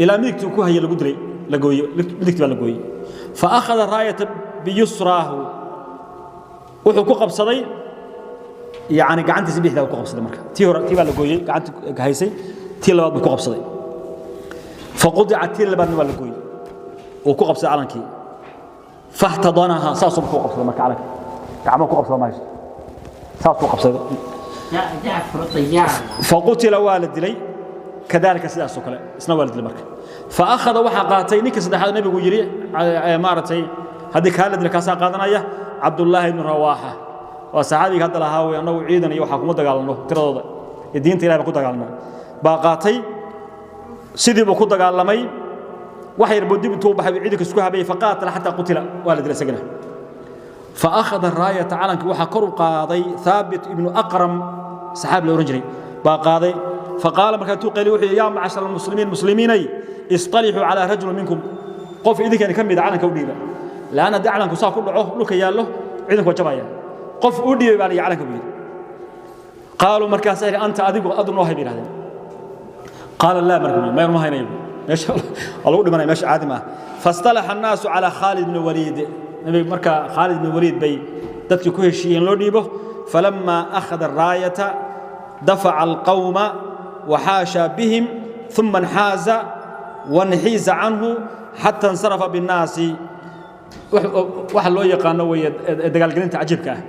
ilaa midigtii ku haya lagu dilay, la gooyey, midigtii baa la gooyey. فأخذ الراية biyusraahu, wuxuu ku qabsaday yani gacantiisa bidixda ku qabsaday. Marka tii hore tii baa la gooyey gacanta haysay, tii labaad buu ku qabsaday. Faqudicat, tii labaadna waa la gooyey, uu ku qabsaday calankii. Fahtadanaha, saasuu ku qabsaday marka calanka, gacmo ku qabsada ma haysto, saasuu qabsaday. جعفر طيار. Faqutila, waa la dilay, kadalika sidaasoo kale isna waa la dilay. Marka faakhada, waxaa qaatay ninkii saddexaad nabigu yidhi maaragtay haddii kaa la dilo kaasaa qaadanaya, Cabdullaahi ibnu Rawaaxa, waa saxaabiga hadda lahaa wey annagu ciidan iyo waxaa kuma dagaalanno tiradooda ee diinta Ilahi baan ku dagaalanaa, baa qaatay. Sidii buu ku dagaalamay. Wax yar buu dib intuu baxay buu ciidanka isku habayey. Faqaatala xataa qutila, waa la dilay isagana. فأخذ الراية, calanka waxaa kor u qaaday Thaabit ibnu Aqram, saxaabi la oran jiray baa qaaday. Faqaala, markaa intuu qayli wuxuu yidhi: yaa macshar almuslimiin, muslimiinay, isطalixuu calaa rajul minkum, qof idinkan ka mida calanka u dhiiba, laanna haddii calanku saa ku dhaco dhulka yaallo ciidanku waa jabaya. Qof u dhiibay baa la calanka buu yidhi. Qaaluu, markaasaa yidhi: anta, adigu adu noo hay bay yidhahdeen. Qaala laa, marka mayar ma haynayo. Meesha waa lagu dhimanaya, meesha caadi ma ah. Fastalaxa annaasu calaa Khaalid bni Waliid. Nabiga marka Khaalid bni Waliid bay dadkii ku heshiiyeen loo dhiibo. Falamaa akhada araayata dafaca alqawma waxaasha bihim ثuma انxaaza wanxiisa canhu xata insarafa binnaasi. Waxa loo yaqaano weeye dagaalgelinta cajiibka ah.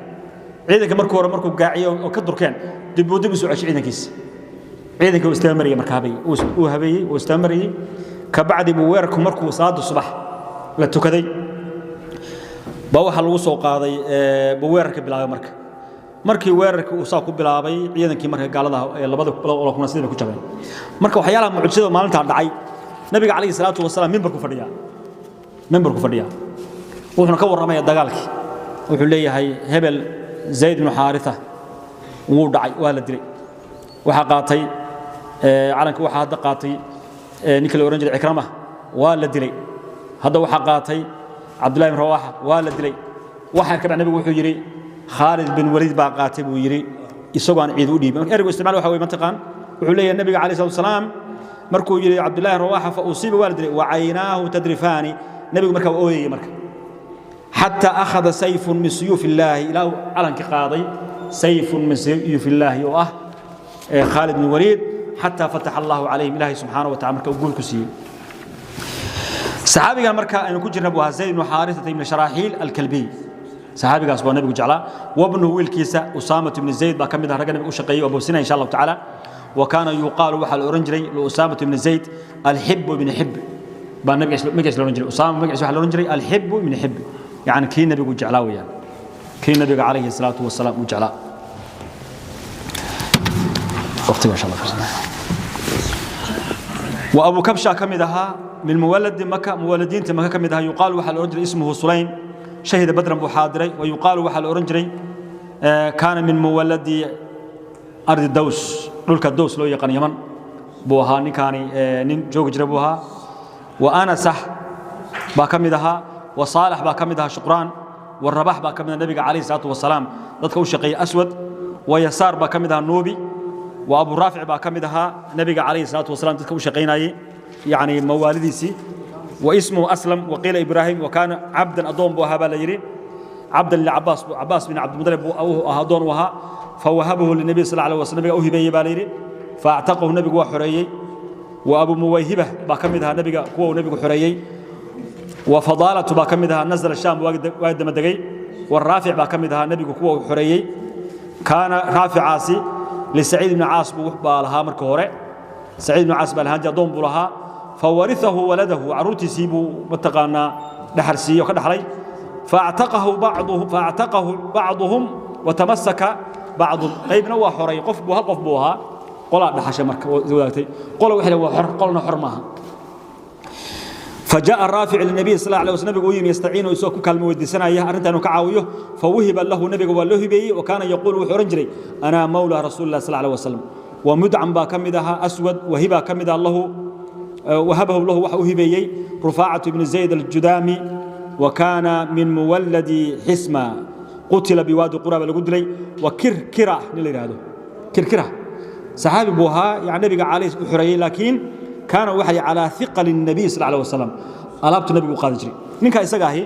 Ciidanka markii hore markuu gaaciyo oo ka durkeen, dib buu dib u soo ceshay ciidankiisa. Ciidanka uu istamariyay marka habeeyey, uu habeeyey, uu istamariyey. Kabacdi buu weerarku markuu salaada subax la tukaday baa waxaa lagu soo qaaday, buu weerarka bilaabay. Marka markii weerarkii uu saa ku bilaabay ciidankii marka gaalada ee labada kuna sidii bay ku jabeen. Marka waxyaalaha mucjisada maalintaa dhacay, nabiga calayhi salaatu wasalaam mimbarku fadhiyaa, mimbarku fadhiyaa, wuxuuna ka warramayaa dagaalkii. Wuxuu leeyahay hebel Zayd ibnu Xaaritha wuu dhacay, waa la dilay, waxaa qaatay calanka, waxaa hadda qaatay ninka la oran jiray Cikrama, waa la dilay, hadda waxaa qaatay Cabdullahi ibn Rawaxa, waa la dilay. Waxaa ka dhac nabigu wuxuu yidhi Khaalid bin Waliid baa qaatay buu yidhi, isagoo aan ciid u dhiibin. Marka ereygu isticmaal waxa weye mataqaan, wuxuu leeyahay nabiga calayhi salatu wasalaam markuu yidhi Cabdullahi Rawaxa fa usiiba, waa la dilay, wa caynaahu tadrifaani, nabigu markaa waa ooyayay. Marka xataa akhada sayfun min suyuuf illaahi, ilaa uu calanka qaaday sayfun min suyuuf illaahi oo ah Khaalid bin Waliid, xataa fataxa Allahu calayhim, Ilaahay subxaanahu wa tacala marka uu guul ku siiyey. Saxaabigan marka aynu ku jirna buu ahaa Zayd ibnu Xaarisata ibni Sharaaxiil Alkalbiy. Saxaabigaas baa nabigu jeclaa. Wabnuhu wiilkiisa Usaamatu ibni Zayd baa ka mid ah ragga nabiga u shaqeeyey oo boosina insha Allahu tacaala. Wa kaana yuqaalu, waxaa la oran jiray liusaamatu ibni Zayd Alxibu ibni Xib baa nabiga magaciisa la oran jiray. Usaama magaciisa waxaa la oran jiray Alxibu ibni Xib, yacni kii nabigu jeclaa weeyaan, kii nabiga calayhi salaatu wasalaam uu jeclaa. Waqtiga insha Allah fiirsana. وأبو كبشة كمدها من مولد مكة، مولدين مكة كمدها. يقال وحل أورنجري اسمه سليم، شهد بدرا بحاضري. ويقال وحل أورنجري كان من مولد أرض الدوس، dhulka الدوس loo yaqaan Yaman buu ahaa ninkaani, nin joogi jira buu ahaa. وأنسح baa ka mid ahaa, وصالح baa ka mid ahaa, Shuqraan والرباح baa ka mid ahaa nabiga calayhi salaatu wasalaam dadka u shaqeeyay, Aswad ويسار baa ka mid ahaa, Nuubi وأبو رافع baa ka mid ahaa nabiga calayhi salaatu wasalaam dadka u shaqeynayay, yani mawaalidiisii. واسمه أسلم وقيل إبراهيم. وكان عبدا, أدون buu ahaa baa la yidhi, عبدا لعباس، عباس بن عبد المطلب buu adoon u ahaa. فوهبه للنبي صلى الله عليه وسلم, nabiga u hibeeyey baa la yidhi. فاعتقه, nabigu waa xoreeyey. وأبو مويهبة baa ka mid ahaa nabiga kuwa uu nabigu xoreeyey. وفضالة baa ka mid ahaa, نزل الشام, waa dama degay. والرافع baa ka mid ahaa nabigu kuwa uu xoreeyey. kaana raaficaasi لسعيد بن عاص baa lahaa marka hore, سعيد بن عاص baa lahaan jiray, adoon buu lahaa. فورثه ولده, caruurtiisii buu mataqaanaa dhaxal siiyey oo ka dhaxlay. فاعتقه بعضه، فاعتقه بعضهم وتمسك بعضهم. qaybna waa xoray, qof buu hal qof buu ahaa, qolaa dhaxashay marka wadaagtay, qola waxay waa xor, qolna xor maaha. فجاء الرافع للنبي صلى الله عليه وسلم ويم يستعين ويسوق كلمه ويدسنايا arrintan uu ka caawiyo. فوهب له, nabiga waa loo hibeeyey. وكان يقول, wuxuu oran jiray أنا مولى رسول الله صلى الله عليه وسلم. ومدعم baa ka mid ahaa, أسود وهبا ka mid ah lahu, وهبه له, waxa u hibeeyey رفاعة بن زيد الجدامي. وكان من مولد حسمة، قتل بوادي قرى lagu dilay. وكركرة nin la yiraahdo Kirkira saxaabi buu ahaa, yani nabiga calayhi u xoreeyey, laakiin kaana waxay calaa hiqali الnabiy sal alيه wasalam, alaabtu nabigu u qaadi jiray. Ninka isaga ahi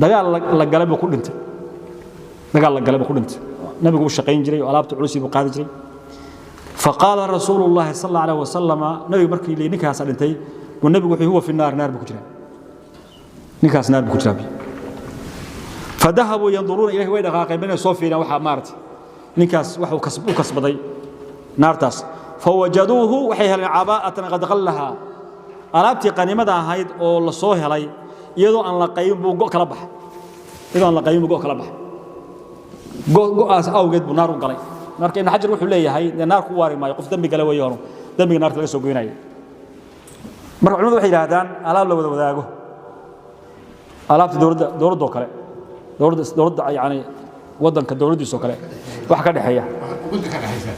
dagaal la galay buu ku dhintay, dagaal la galay buu ku dhintay. Nabigu u shaqayn jiray oo alaabta culusi buu qaadi jiray. فقال رسول الله صلى الله عليه وسلم, nabigu markii leeyay ninkaas dhintay buu nabigu wuxuu huwa fi naar, naar buu ku jiraa ninkaas, naar buu ku jiraa. فذهبوا ينظرون إليه, way dhaqaaqeen inay soo fiiriyaan waxa maartay ninkaas wax uu kasbaday naartaas. فوجدوه, waxay heleen cabaa'atan qad qallaha, alaabtii qaniimada ahayd oo la soo helay iyadoo aan la qaybin buu go kala baxay, iyadoo aan la qaybin buu go kala baxay. Go'aas awgeed buu naar u galay. Marka Ibn Xajar wuxuu leeyahay naar ku waari maayo, qof dembi gala weeye, horo dembiga naarta laga soo goynayo. Marka culimadu waxay yidhaahdaan alaab la wada wadaago, alaabta dowladda, dowladdoo kale, dowladda yani waddanka dowladdiisoo kale wax ka dhexeeya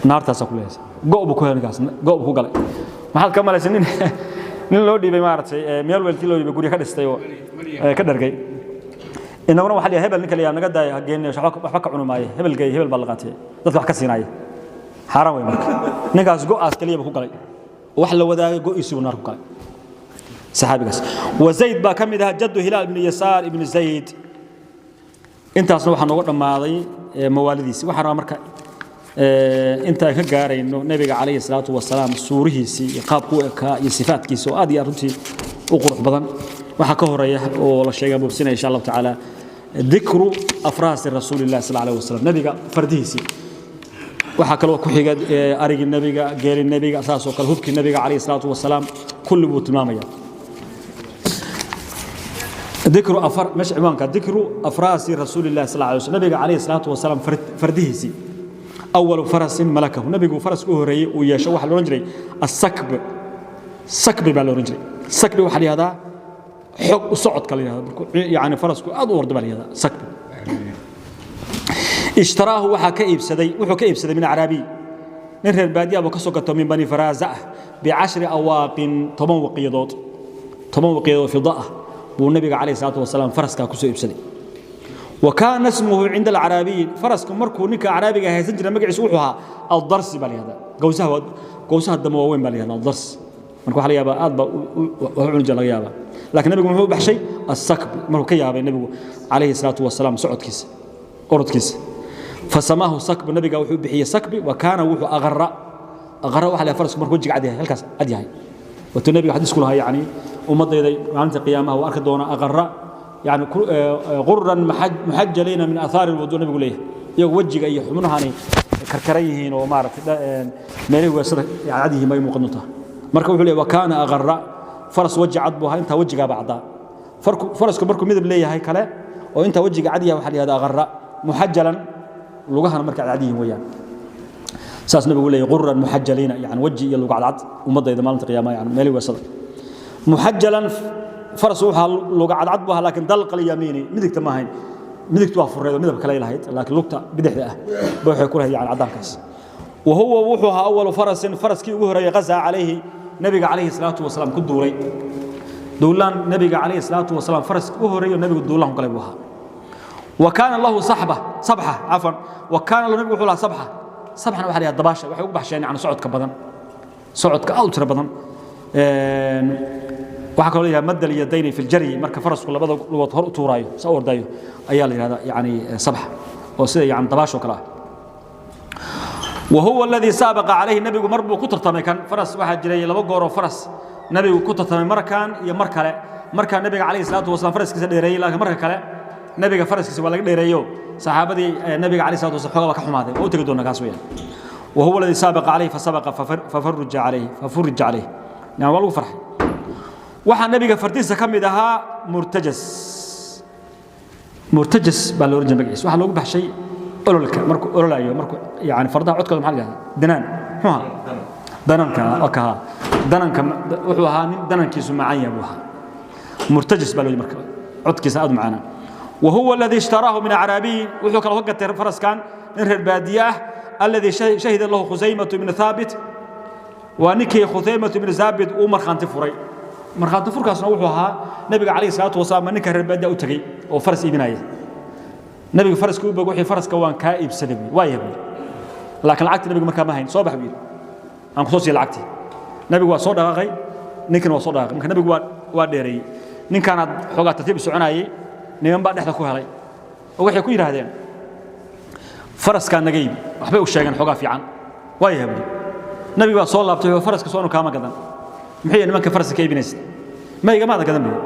naartaasaa ku leeyaysa. Go' buu ku helay ninkaas, go' buu ku galay. Maxaad ka malaysa nin loo dhiibay maaragtay meel weeltii loo dhiibay, guryo ka dhistay oo ka dhargay? Inaguna waxaa la hebel ninka la naga daaya hageenne, waxba ka cuni maayo, hebel geey, hebel baa la qaatay, dadka wax ka siinaya, xaaraan wey. Marka ninkaas go'aas kaliya buu ku galay. Wax la wadaagay go'iisii buu naar ku galay saxaabigaas. Wa Zayd baa ka mid ahaa, jaddu Hilaal ibni Yasaar ibni Zayd. Intaasna waxaa nooga dhammaaday mawaalidiisi. Waxaan rabaa marka intaan ka gaarayno nabiga calayhi salaatu wasalaam suurihiisii iyo qaabku u ekaa iyo sifaatkiisa oo aad iyo aad runtii u qurux badan. Waxaa ka horeeya oo la sheegaa boobsinaya insha Allahu tacaala dikru afraasi rasuulillahi sal alayhi wasalam, nabiga fardihiisii. Waxaa kaloo ku xiga arigii nabiga, geeli nabiga, saasoo kale hubkii nabiga calayhi salaatu wasalaam, kulli buu tilmaamaya. ذكر أفر مش عنوانك ذكر أفراس رسول الله صلى الله عليه وسلم، نبي عليه الصلاة والسلام فردهسي. أول فرس ملكه، نبي فرس أهري ويشوح waxa loo jiray السكب. سكب baa loo jiray. سكب waxa la yiraahdaa xog u socodka la yiraahdaa, yani farasku aad u ordo baa la yiraahdaa سكب. اشتراه waxa ka iibsaday, wuxuu ka iibsaday min acraabi, nin reer baadiya buu ka soo gato, min bani Faraaza ah, bi10 awaaqin, 10 waqiyadood, 10 waqiyadood fida ah buu nabiga calayhi salaatu wasalaam faraskaa ku soo iibsaday. Wa kaana ismuhu cinda alcaraabiyi, farasku markuu ninka caraabiga haysan jiray magaciisu wuxuu ahaa Aldarsi baa la yihahdaa. Gowsaha, gowsaha dambe waaweyn baa la yihahdaa aldarsi. Marka waxaa la yaabaa aad baa wax u cuni jira laga yaabaa, laakiin nabigu muxuu u baxshay? Asakbi. Markuu ka yaabay nabigu calayhi salaatu wasalaam socodkiisa, orodkiisa, fasamaahu sakbi, nabiga wuxuu bixiyey sakbi. Wa kaana wuxuu aqara. Aqara waxa la farasku markuu wejiga cad yahay, halkaas cad yahay. Watuu nabiga xadiis ku lahaa, yacni ummadayda maalinta qiyaamaha waa arki doonaa aqara, yani quran muxajaliina min aahaari alwudu, nabigu leeyahay, iyagoo wejiga iyo xubnahani karkaran yihiin oo maaragtay meelihii weesada cad yihiin bay muuqan doontaa. Marka wuxuu leeyahay wa kaana aqara, faras weji cad buu ahaa, intaa wejigaaba caddaa. Farasku markuu midab leeyahay kale oo intaa wejiga cad yahay waxaa la yihahdaa aqara. Muxajalan, lugahana marka cad yihiin weeyaan. Saas nabigu leeyahay quran muxajaliina, yani weji iyo luga cadcad ummadayda maalinta qiyaamaha, yani meelihii weesada. Muxajalan, faras wuxuu luga cadcad buu ahaa, laakiin dalqal yamiini, midigta ma ahayn, midigtu waa fureed oo midab kale ay lahayd, laakiin lugta bidixda ah ba waxay ku lahayd yani caddaankaas. Wahuwa wuxuu ahaa awalu farasin, faraskii ugu horreeyay qazaa calayhi, nabiga calayhi salaatu wasalaam ku duulay duulaan. Nabiga calayhi salaatu wasalaam faraskii ugu horreeyay oo nabigu duulaan ku galay buu ahaa. Wa kaana lahu saxba, sabxa cafwan, wa kaana lahu, nabigu wuxuu lahaa sabxa. Sabxana waxa la yidhahdaa dabaasha. Waxay ugu baxsheen yani socodka badan, socodka aad u tiro badan. Waxaa kaloo la yidhahdaa madal yadayni fi ljaryi, marka farasku labada lugood hor u tuuraayo, sa u ordayo ayaa la yidhahdaa yani sabxa, oo sida yani dabaashoo kale ah. وهو الذي سابق عليه النبي mar buu ku tartamay kan faras. Waxaa jiray laba goor oo faras nabigu ku tartamay, markaan iyo mar kale. Markaa nabiga calayhi salaatu wasalaam faraskiisa dheereeyey, laakiin marka kale nabiga faraskiisa waa laga dheereeyo, saxaabadii nabiga calayhi salaatu wasalaam xoogaa waa ka xumaaday. Waa u tegi doonaa kaas weeyaan. وهو الذي سابق عليه فسبق ففرج عليه، ففرج عليه، yani waa lagu farxay. Waxaa nabiga fardiisa ka mid ahaa Murtajas. Murtajas baa la oran jiray magaciisa. Waxaa loogu baxshay ololka markuu ololayo, markuu yani fardaha codkooda maxaa la yidhahdaa? Danaan, muxuu ahaa? Dananka okaha, dananka. Wuxuu ahaa nin danankiisu macaan yahay buu ahaa. Murtajas baa loo marka codkiisa aad u macaana. وهو الذي اشتراه من أعرابي، wuxuu kaloo ka gatay faraskan nin reer baadiye ah، الذي شهد له خزيمة بن ثابت، waa ninkii Khusaymatu ibn Thaabit uu markhaanti furay. Markhaanti furkaasna wuxuu ahaa nabiga calayhi salaatu wasalaam ninka reer baadiya u tagay oo faras iibinaya. Nabiga faraska u bog, wixii faraska waan kaa iibsaday buu, waa yahay, laakiin lacagta nabiga markaa ma hayn. Soo bax buu yidhi, aan ku soo siiya lacagtii. Nabigu waa soo dhaqaaqay, ninkana waa soo dhaqaaqay. Marka nabigu waa dheereeyey, ninkaanaad xoogaa tartiib u soconayay. Niman baa dhexda ku helay oo waxay ku yidhaahdeen faraskaa naga iibi. Waxbay u sheegeen xoogaa fiican. Waa yahay buuri. Nabigu baa soo laabtay oo faraska soo kaama gadan. Maxay nimanka faraska ka iibinaysa? Ma igamaada gadan buu,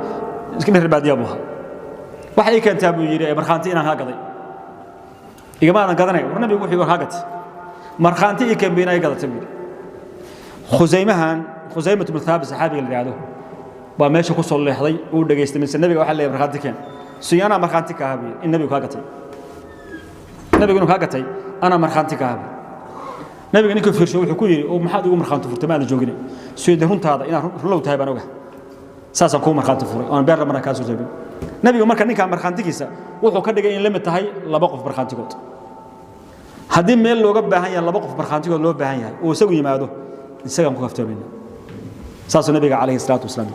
iska reer baadiya buu ahaa. Waxay ii keentaa buu yidhi markhaanti inaan kaa gaday. Igamaadan gadanay. War nabigu wuxuu war kaa gatay, markhaanti ii keen inay gadatay buu yidhi. Khusaymahan, Khusaymatu bnu Thaabit saxaabiga la yidhaahdo baa meesha ku soo leexday, uu dhegaystay mise nabiga waxaa leeyahay markhaanti keen. Siyaanaa markhaanti ka ahaa buu yidhi in nabigu kaa gatay, nabigu inuu kaa gatay anaa markhaanti ka ahaa buu. Nabiga ninkuu fiirsho wuxuu ku yidhi oo maxaad igu markhaanti furtay? Ma aadan joogine. Suyde runtaada inaad runlow tahay baan ogahay, saasaan kuu markhaanti furay oon beer marna kaa soo joogin. Nabigu marka ninkaa markhaantigiisa wuxuu ka dhigay in la mid tahay laba qof markhaantigood. Haddii meel looga baahan yahay laba qof markhaantigood loo baahan yahay oo isagu yimaado, isagaan ku kaftoomayna. Saasuu nabiga calayhi salaatu wasalaam.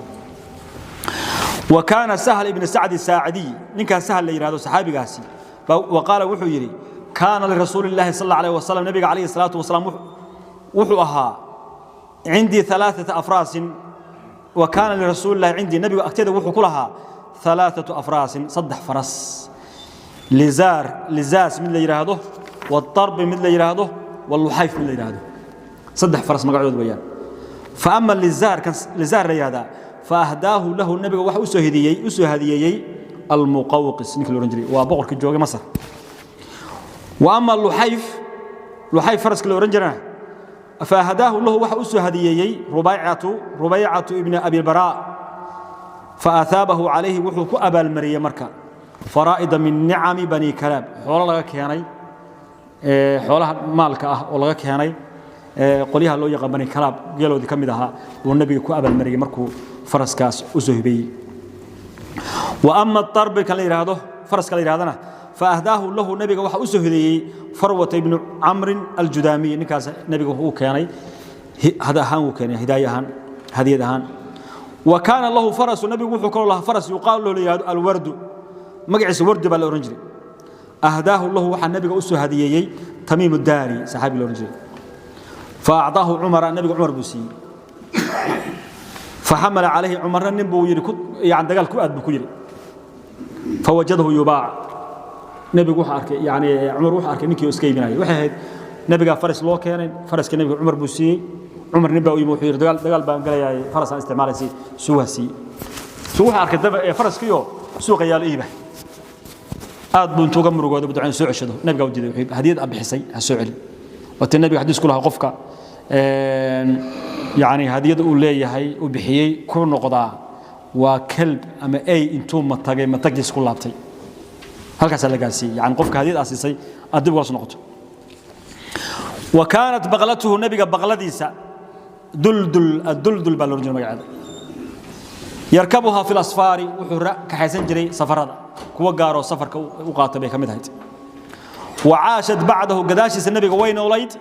وكان سهل بن سعد الساعدي، ninkaa Sahal la yiraahdo saxaabigaasi، وقال wuxuu yidhi kaana lirasuuli illaahi sal alla alayh wasalam, nabiga calayhi salaatu wasalaam wuxuu ahaa Cindii alaaثata afraasin wa kaana lirasuuli illahi cindii, nabigu agteeda wuxuu ku lahaa alaaثatu afraasin, saddex faras, lizaar, lizaas mid la yidhaahdo, waadarbi mid la yidhaahdo, waluxayf mid la yidhaahdo, saddex faras magacood weeyaan. Faama lizaar, kan lizaar la yidhahdaa, faahdaahu lahu, nabiga waxa usoo hediyey, usoo hadiyeeyey almuqawqis, ninkii la odhan jiray, waa boqorkii joogay Masar. Wa ama luxayf, luxayf faraska la odhan jirana, faahdaahu lahu, waxa usoo hadiyeeyey Rubaycatu ibni Abi Baraa. Faahaabahu calayhi, wuxuu ku abaalmariyey marka faraa'ida min nicami Bani Kalaab, xoolo laga keenay, xoolaha maalka ah oo laga keenay qolyaha loo yaqaan Bani Kalaab, geeloodii ka mid ahaa uu nabiga ku abaalmariyey markuu faraskaas u soo hibeeyey. Wa ama arbi, kan la yidhaahdo, faraska la yidhahdana, faahdaahu lahu, nabiga waxa u soo hideeyey Farwata ibnu Camrin Aljudaamiy. Ninkaas nabiga wuxuu u keenay hada ahaan, wuu keenay hidaaye ahaan, hadiyad ahaan. Wa kaana lahu farasu, nabigu wuxuu kaloo lahaa faras yuqaalu lahu, la yidhahdo Alwardu, magaciisa Wardi baa la odhan jiray. Ahdaahu lahu, waxaa nabiga u soo hadiyeeyey Tamiim Daari, saxaabi la odhan jiray. Faacطaahu Cumara, nabiga Cumar buu siiyey. Faxamala calayhi Cumarna, nin buu yidhi yani dagaal ku aad buu ku yidhi. Fawajadahu yubaac, nebigu wuxuu arkay, yani Cumar wuxuu arkay ninkii oo iska iibinaya. Waxay ahayd nebigaa faras loo keenay, faraska nebiga Cumar buu siiyey. Cumar nin baa u yimi, wuxuu yidhi dagaal baan galayaa, faras aan isticmaalaysay suuha siiyey. Suu wuxuu arkay daba ee faraskiioo suuqa yaalo iiba, aad buu intuu uga murugooday buu ducayn soo ceshado. Nabigaa u diiday, wuxuu yidhi hadiyad aad bixisay ha soo celi. Watii nabiga xadiis ku lahaa qofka yani hadiyada uu leeyahay uu bixiyey ku noqdaa waa kelb ama ey intuu matagay matagiis ku laabtay. Halkaasaa la gaarsiiyey, yani qofka hadiyad aad siisay aad dib ugala soo noqoto. Wa kaanat baqlatuhu, nabiga baqladiisa Duldul, Aduldul baa la odhan jiray magaceeda. Yarkabuhaa fi lasfaari, wuxuu kaxaysan jiray safarada, kuwa gaaroo safarka u qaata bay ka mid ahayd. Wa caashad bacdahu, gadaashiisa nabiga way noolayd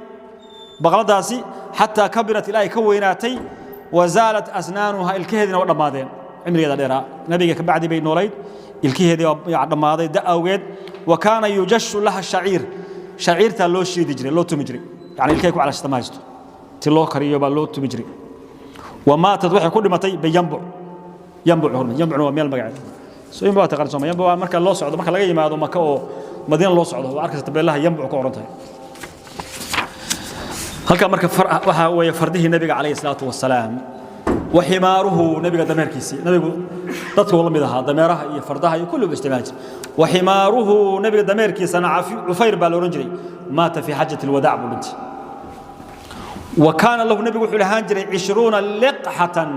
baqladaasi, xataa kabirat, ilaa ay ka weynaatay. Wa zaalat asnaanuha, ilkaheediina waa dhammaadeen. Cimrigeeda dheeraa, nabiga ka bacdi bay noolayd, ilkaheedii waa dhammaaday da awgeed. Wa kaana yujashu laha shaciir, shaciirtaa loo shiidi jiray, loo tumi jiray, yani ilkahay ku calashata ma haysto, ti loo kariyo baa loo tumi jiray. Wa maatad, waxay ku dhimatay biyambuc. Yambuc, Yambucna waa meel magaceed. So Yambuc waa taqaan Sooma? Yambuc waa marka loo socdo, marka laga yimaado Maka oo Madiina loo socdo, waa arkaysa tabeelaha Yambuc ku qoran tahay halka. Marka waxaa weeye fardihii nabiga calayhi salaatu wasalaam. Wa ximaaruhu, nabiga dameerkiisii. Nabigu dadka uu la mid ahaa, dameeraha iyo fardaha iyo kulli buu isticmaali jiray. Wa ximaaruhu, nabiga dameerkiisana Cufayr baa la odhan jiray. Maata fi xajati alwadaac buu dhintay. Wa kaana lahu, nabigu wuxuu lahaan jiray 20 liqxatan,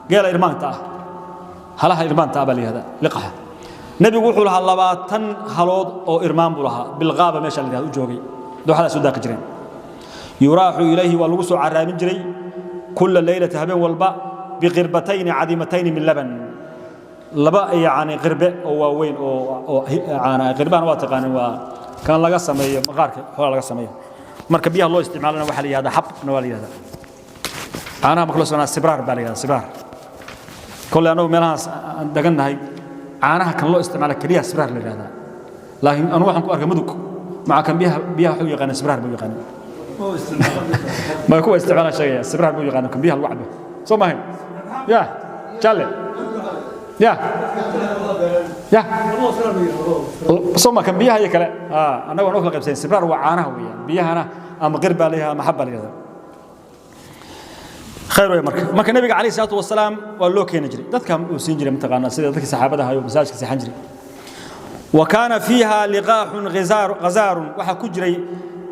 geela irmaanta ah, halaha irmaanta ah baa la yihahdaa liqxa. Nabigu wuxuu lahaa 20 halood oo irmaan buu lahaa. Bilqaaba meesha la yihahdo u joogay, dooxadaas u daaqi jireen. Yuraaxu ilayhi, waa lagu soo caraamin jiray, kula leylata, habeen walba, biqirbatayni cadiimatayni min laban, laba yani qirbe oo waaweyn oo caana. Qirbahana waa taqaanin, waa kan laga sameeyo maqaarka xoolaha laga sameeyo. Marka biyaha loo isticmaalana waxaa la yihahdaa xabna waa la yihahdaa. Caanaha marka loo isticmaala sibraar baa la yihahdaa, sibraar. Kolley annagu meelahaas aan degannahay caanaha kan loo isticmaala keliya sibraar la yihahdaa, laakiin anu waxaan ku arkay Mudug maca kan biyaha waxay u yaqaanaan sibraar bay u yaqaanaan. Ma kuwa isticmaala sheegaya, sibraar buu yaqaanaa kan biyaha lagu cabo, soo maahayn? Ya jalle ya ya soo ma kan biyaha iyo kale annagu waan u kala qaybsayn. Sibraar waa caanaha weeyaan, biyahana ama qir baa la yihahdaa ama xab baa la yihahdaa. Khayr wey. Marka nabiga calayhi salaatu wasalaam waa loo keeni jiray, dadka uu siin jiray, mataqaanaa, sida dadkii saxaabada ahayo masaajidka seexan jiray. Wa kaana fiiha liqaaxun ghazaarun, waxaa ku jiray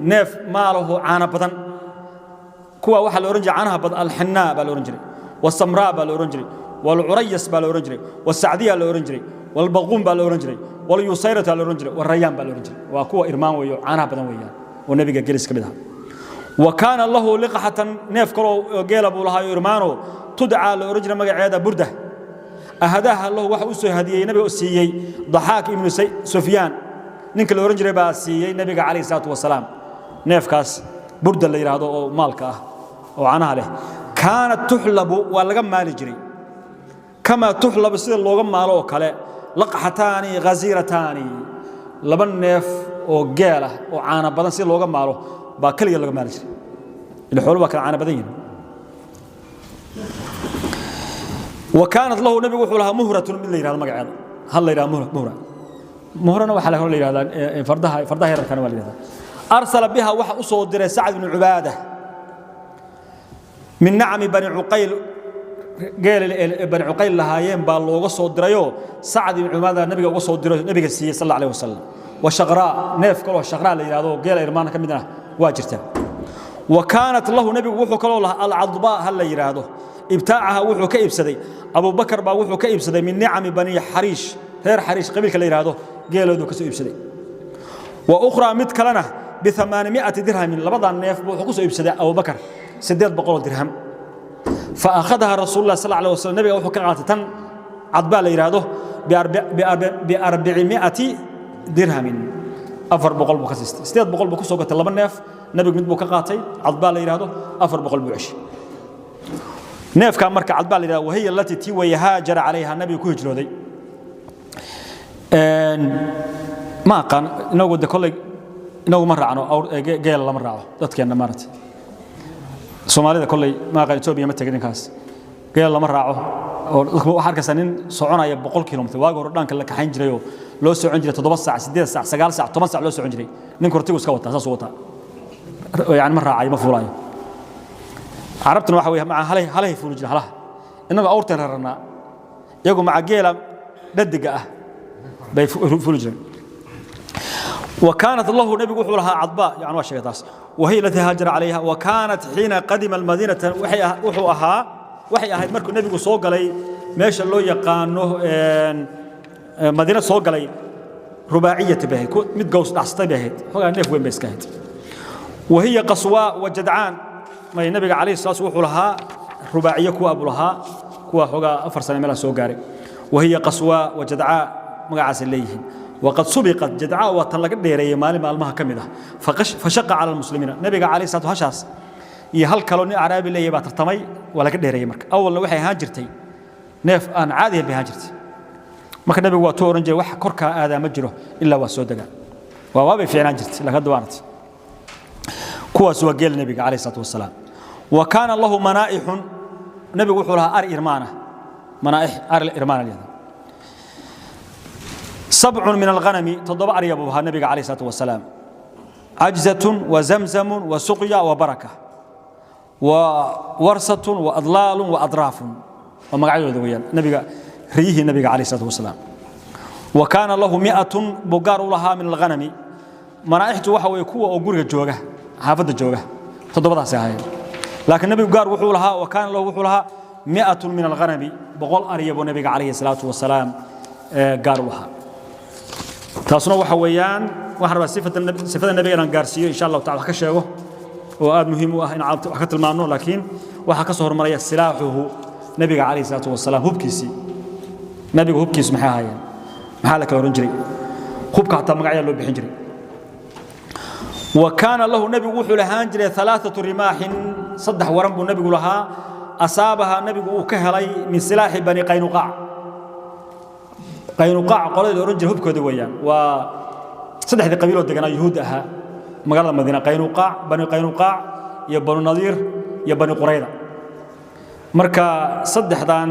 neef maalaho caano badan. Kuwa waxaa la odhan jiray caanaha badan Alxinaa baa la odhan jiray, wasamraa baa la odhan jiray, walcurayas baa la odhan jiray, wasacdiya la odhan jiray, walbaquun baa la odhan jiray, walyusayrata la odhan jiray, warayaan baa la odhan jiray. Waa kuwa irmaan weeyo, caanaha badan weeyaan, oo nabiga gelis ka mid ahaa. Wa kaana lahu liqxatan, neef kaloo geela buu lahaa irmaano, tudcaa, la odhan jiray magaceeda Burda. Ahadaha lahu, waxa u soo hadiyey, nabiga u siiyey Daxaak ibnu Sufyaan, ninka la odhan jiray baa siiyey nabiga calayhi salaatu wasalaam neefkaas Burda la yidhaahdo oo maalka ah oo caanaha leh. Kaanat tuxlabu, waa laga maali jiray, kamaa tuxlabu, sida looga maalo oo kale, laqxataani ghaziirataani, laba neef oo geel ah oo caana badan sida looga maalo baa keliya laga maali jiray, ila xoolo waa kala caana badan yihin. Wa kaanat lahu, nabigu wuxuu lahaa muhratun mid la yidhahdo magaceeda, hal la yidhahdo muhra. Muhrana waxaa la yidhahdaa fardaha, fardaha yararkana waa la yidhahdaa. Arsala biha, waxa u soo diray Sacd ibnu Cubaada min nacami Bani Cuqayl, geel Bani Cuqayl lahaayeen baa looga soo dirayoo Sacd ibnu Cubaada nabiga uga soo diray, nabiga siiyey sal alla alayh wasalam. Wa shaqraa, neef kaloo shaqraa la yidhahdo, geela irmaana ka midna waa jirtaa. Wa kaanat lahu, nabigu wuxuu kaloo lahaa alcadbaa hal la yidhaahdo. Ibtaacaha, wuxuu ka iibsaday Abubakar baa wuxuu ka iibsaday min nicami Bani Xariish, reer Xariish qabiilka la yidhaahdo geeloodu ka soo iibsaday. Wa ukhraa, mid kalena, bi800 dirhamin, labadan neef buu wuxuu ku soo iibsaday Abubakar 800 dirham. Fa akhadaha rasuulullah sal alay wasalam, nabiga wuxuu ka qaatay tan cadbaa la yidhaahdo bi400 dirhamin, 400 buu ka siistay. 800 buu ku soo gatay laba neef, nabigu mid buu ka qaatay, cadbaa la yidhaahdo, 400 buu ceshay neefkaa. Marka cadbaa la yidhahdo, wahiya alatii, tii weeye, haajara calayha, nabigu ku hijrooday. Ma aqaan inagu de kolley inagu ma raacno geela, lama raaco dadkeenna maaragtay Soomaalida. Kolley ma aqaan, Etoobiya ma tegin ninkaas, geela lama raaco. Oo dadku waxaa arkaysaa nin soconaya 100 kilomitir. Waagi hore dhaanka la kaxayn jiray oo loo socon jiray 7 saac, 8 saac, 9 saac, 10 saac loo socon jiray. Ninku hortigu iska wataa, saasuu wataa, yani ma raacayo, ma fuulaayo. Carabtuna waxa weeye maca halay, halahay fuuli jireen, halaha. Innagu awrteen rarnaa, iyagu maca geela dhadiga ah bay fuuli jireen. وكانت له، نبي وحو لها عضباء، يعني waa sheegay taas. وهي التي هاجر عليها. وكانت حين قدم المدينة، waxay wuxuu ahaa, waxay ahayd markuu nabigu soo galay meesha loo yaqaano Madiina soo galay, rubaaciyata bay ahayd, mid gaws dhacsatay bay ahayd, xogaa neef weyn bay iska ahayd. وهي قصواء وجدعان. May, nabiga calayhi salaatu wuxuu lahaa rubaaciyo, kuwa buu lahaa, kuwa xogaa 4 sano meelaha soo gaaray. وهي قصواء وجدعاء, magacaasay leeyihiin. وقد سبقت، جدعاء waa tan laga dheereeyay maalin maalmaha ka mid ah. فشق على المسلمين, nabiga calayhi salaatu hashaas iyo hal kaloo nin acraabi leeyahay baa tartamay, waa laga dheereeyay. Marka awalna waxay ahaan jirtay neef aan caadi ahayn bay ahaan jirtay. Marka nabigu waa tuu oran jiray, wax korkaa aadaa ma jiro ilaa waa soo degaa. Waa waabay fiicnaan jirtay, laakiin hadda waanat. Kuwaas waa geel nabiga calayhi salaatu wasalaam. Wa kaana lahu manaa'ixun, nabigu wuxuu lahaa ari irmaana, manaa'ix ari irmaana la yidhahdaa. سبع من الغنم، 7 arya buu ahaa nabiga calayhi salaatu wasalaam: عجزة وزمزم وسقيا وبركة وورصة وأضلال وأطراف, waa magacyadooda weeyaan, nabiga riyihii nabiga calayhi salaatu wasalaam. وكان له 100 buu gaar u lahaa min الغنم. Manaa'ixtu waxa weeye kuwa oo guriga jooga, xaafadda jooga, toddobadaasi ahaayeen. Laakiin nabigu gaar wuxuu lahaa, وكان له, wuxuu lahaa 100 من الغنم, 100 arya buu nabiga calayhi salaatu wasalaam gaar u lahaa. Taasuna waxa weeyaan waxaan rabaa sifada nabiga inaan gaarsiiyo insha Allahu tacala, wax ka sheego oo aad muhiim u ah in wax ka tilmaamno. Laakiin waxaa ka soo hormaraya silaaxuhu, nabiga calayhi salaatu wasalaam hubkiisii. Nabiga hubkiisu maxay ahaayeen? Maxaa la kala oran jiray hubka? Xataa magacyaa loo bixin jiray. وكان له, nabigu wuxuu lahaan jiray ثلاثة رماح, 3 waran buu nabigu lahaa. أصابها, nabigu uu ka helay من سلاح بني قينقاع. Qaynuqaac qolada la oran jiray hubkooda weeyaan. Waa saddexdii qabiiloo deganaa yuhuud ahaa magaalada Madiina: Qaynuqaac, Bani Qaynuqaac iyo Banu Nadiir iyo Bani Qurayda. Marka saddexdan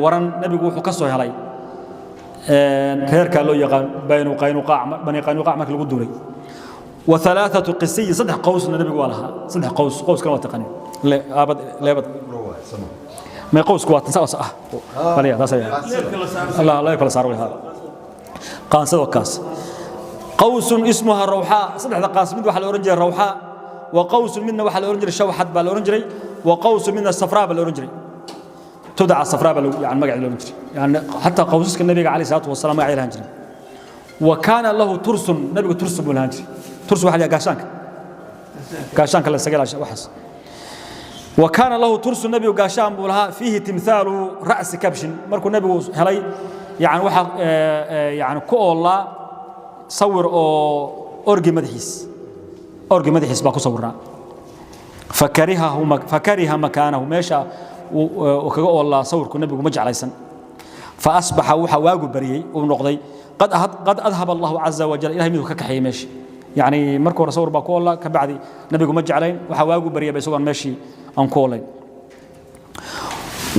waran nabigu wuxuu ka soo helay reerkaa loo yaqaan Banu Qaynuqaac, Bani Qaynuqaac markii lagu duulay. وثلاثة قسي, 3 qawsna nabigu waa lahaa, 3 qaws. Qawskana waa taqanin, aabad leebad may, qawsku waa tan saas ah, baliya taas ayaa Allah Allah kala saaro way qaansado kaas. قوس اسمها روحاء, saddexda qaas mid waxa la oran jiray rawxaa, wa qaws midna waxa la oran jiray shawxad baa la oran jiray, wa qaws midna safraa baa la oran jiray, tudaca safraa baa yani magaceeda la oran jiray. Yani xataa qawsaska nabiga calayhi salaatu wasalaam magacay lahaan jiray. وكان له ترس, nabigu turs buu lahaan jiray. Turs waxa la gaashaanka, gaashaanka la isaga ilaasha waxaas. وكان له ترس, nabigu gaashaan buu lahaa, فيه تمثال رأس كبش, markuu nabigu helay yani waxa yani ku oolaa sawir oo orgi madaxiis, orgi madaxiis baa ku sawirnaa. فكرهه فكره مكانه, meesha uu kaga oolaa sawirku nabigu ma jeclaysan. فأصبح, waxa waagu bariyey uu noqday قد أذهب الله عز وجل, ilahay miduu ka kaxeeyey meeshii. Yani marka hore sawir baa ku oolaa, ka bacdi nabigu ma jeclayn. Waxa waagu bariyay ba isagoon meeshii aan ku oolayn.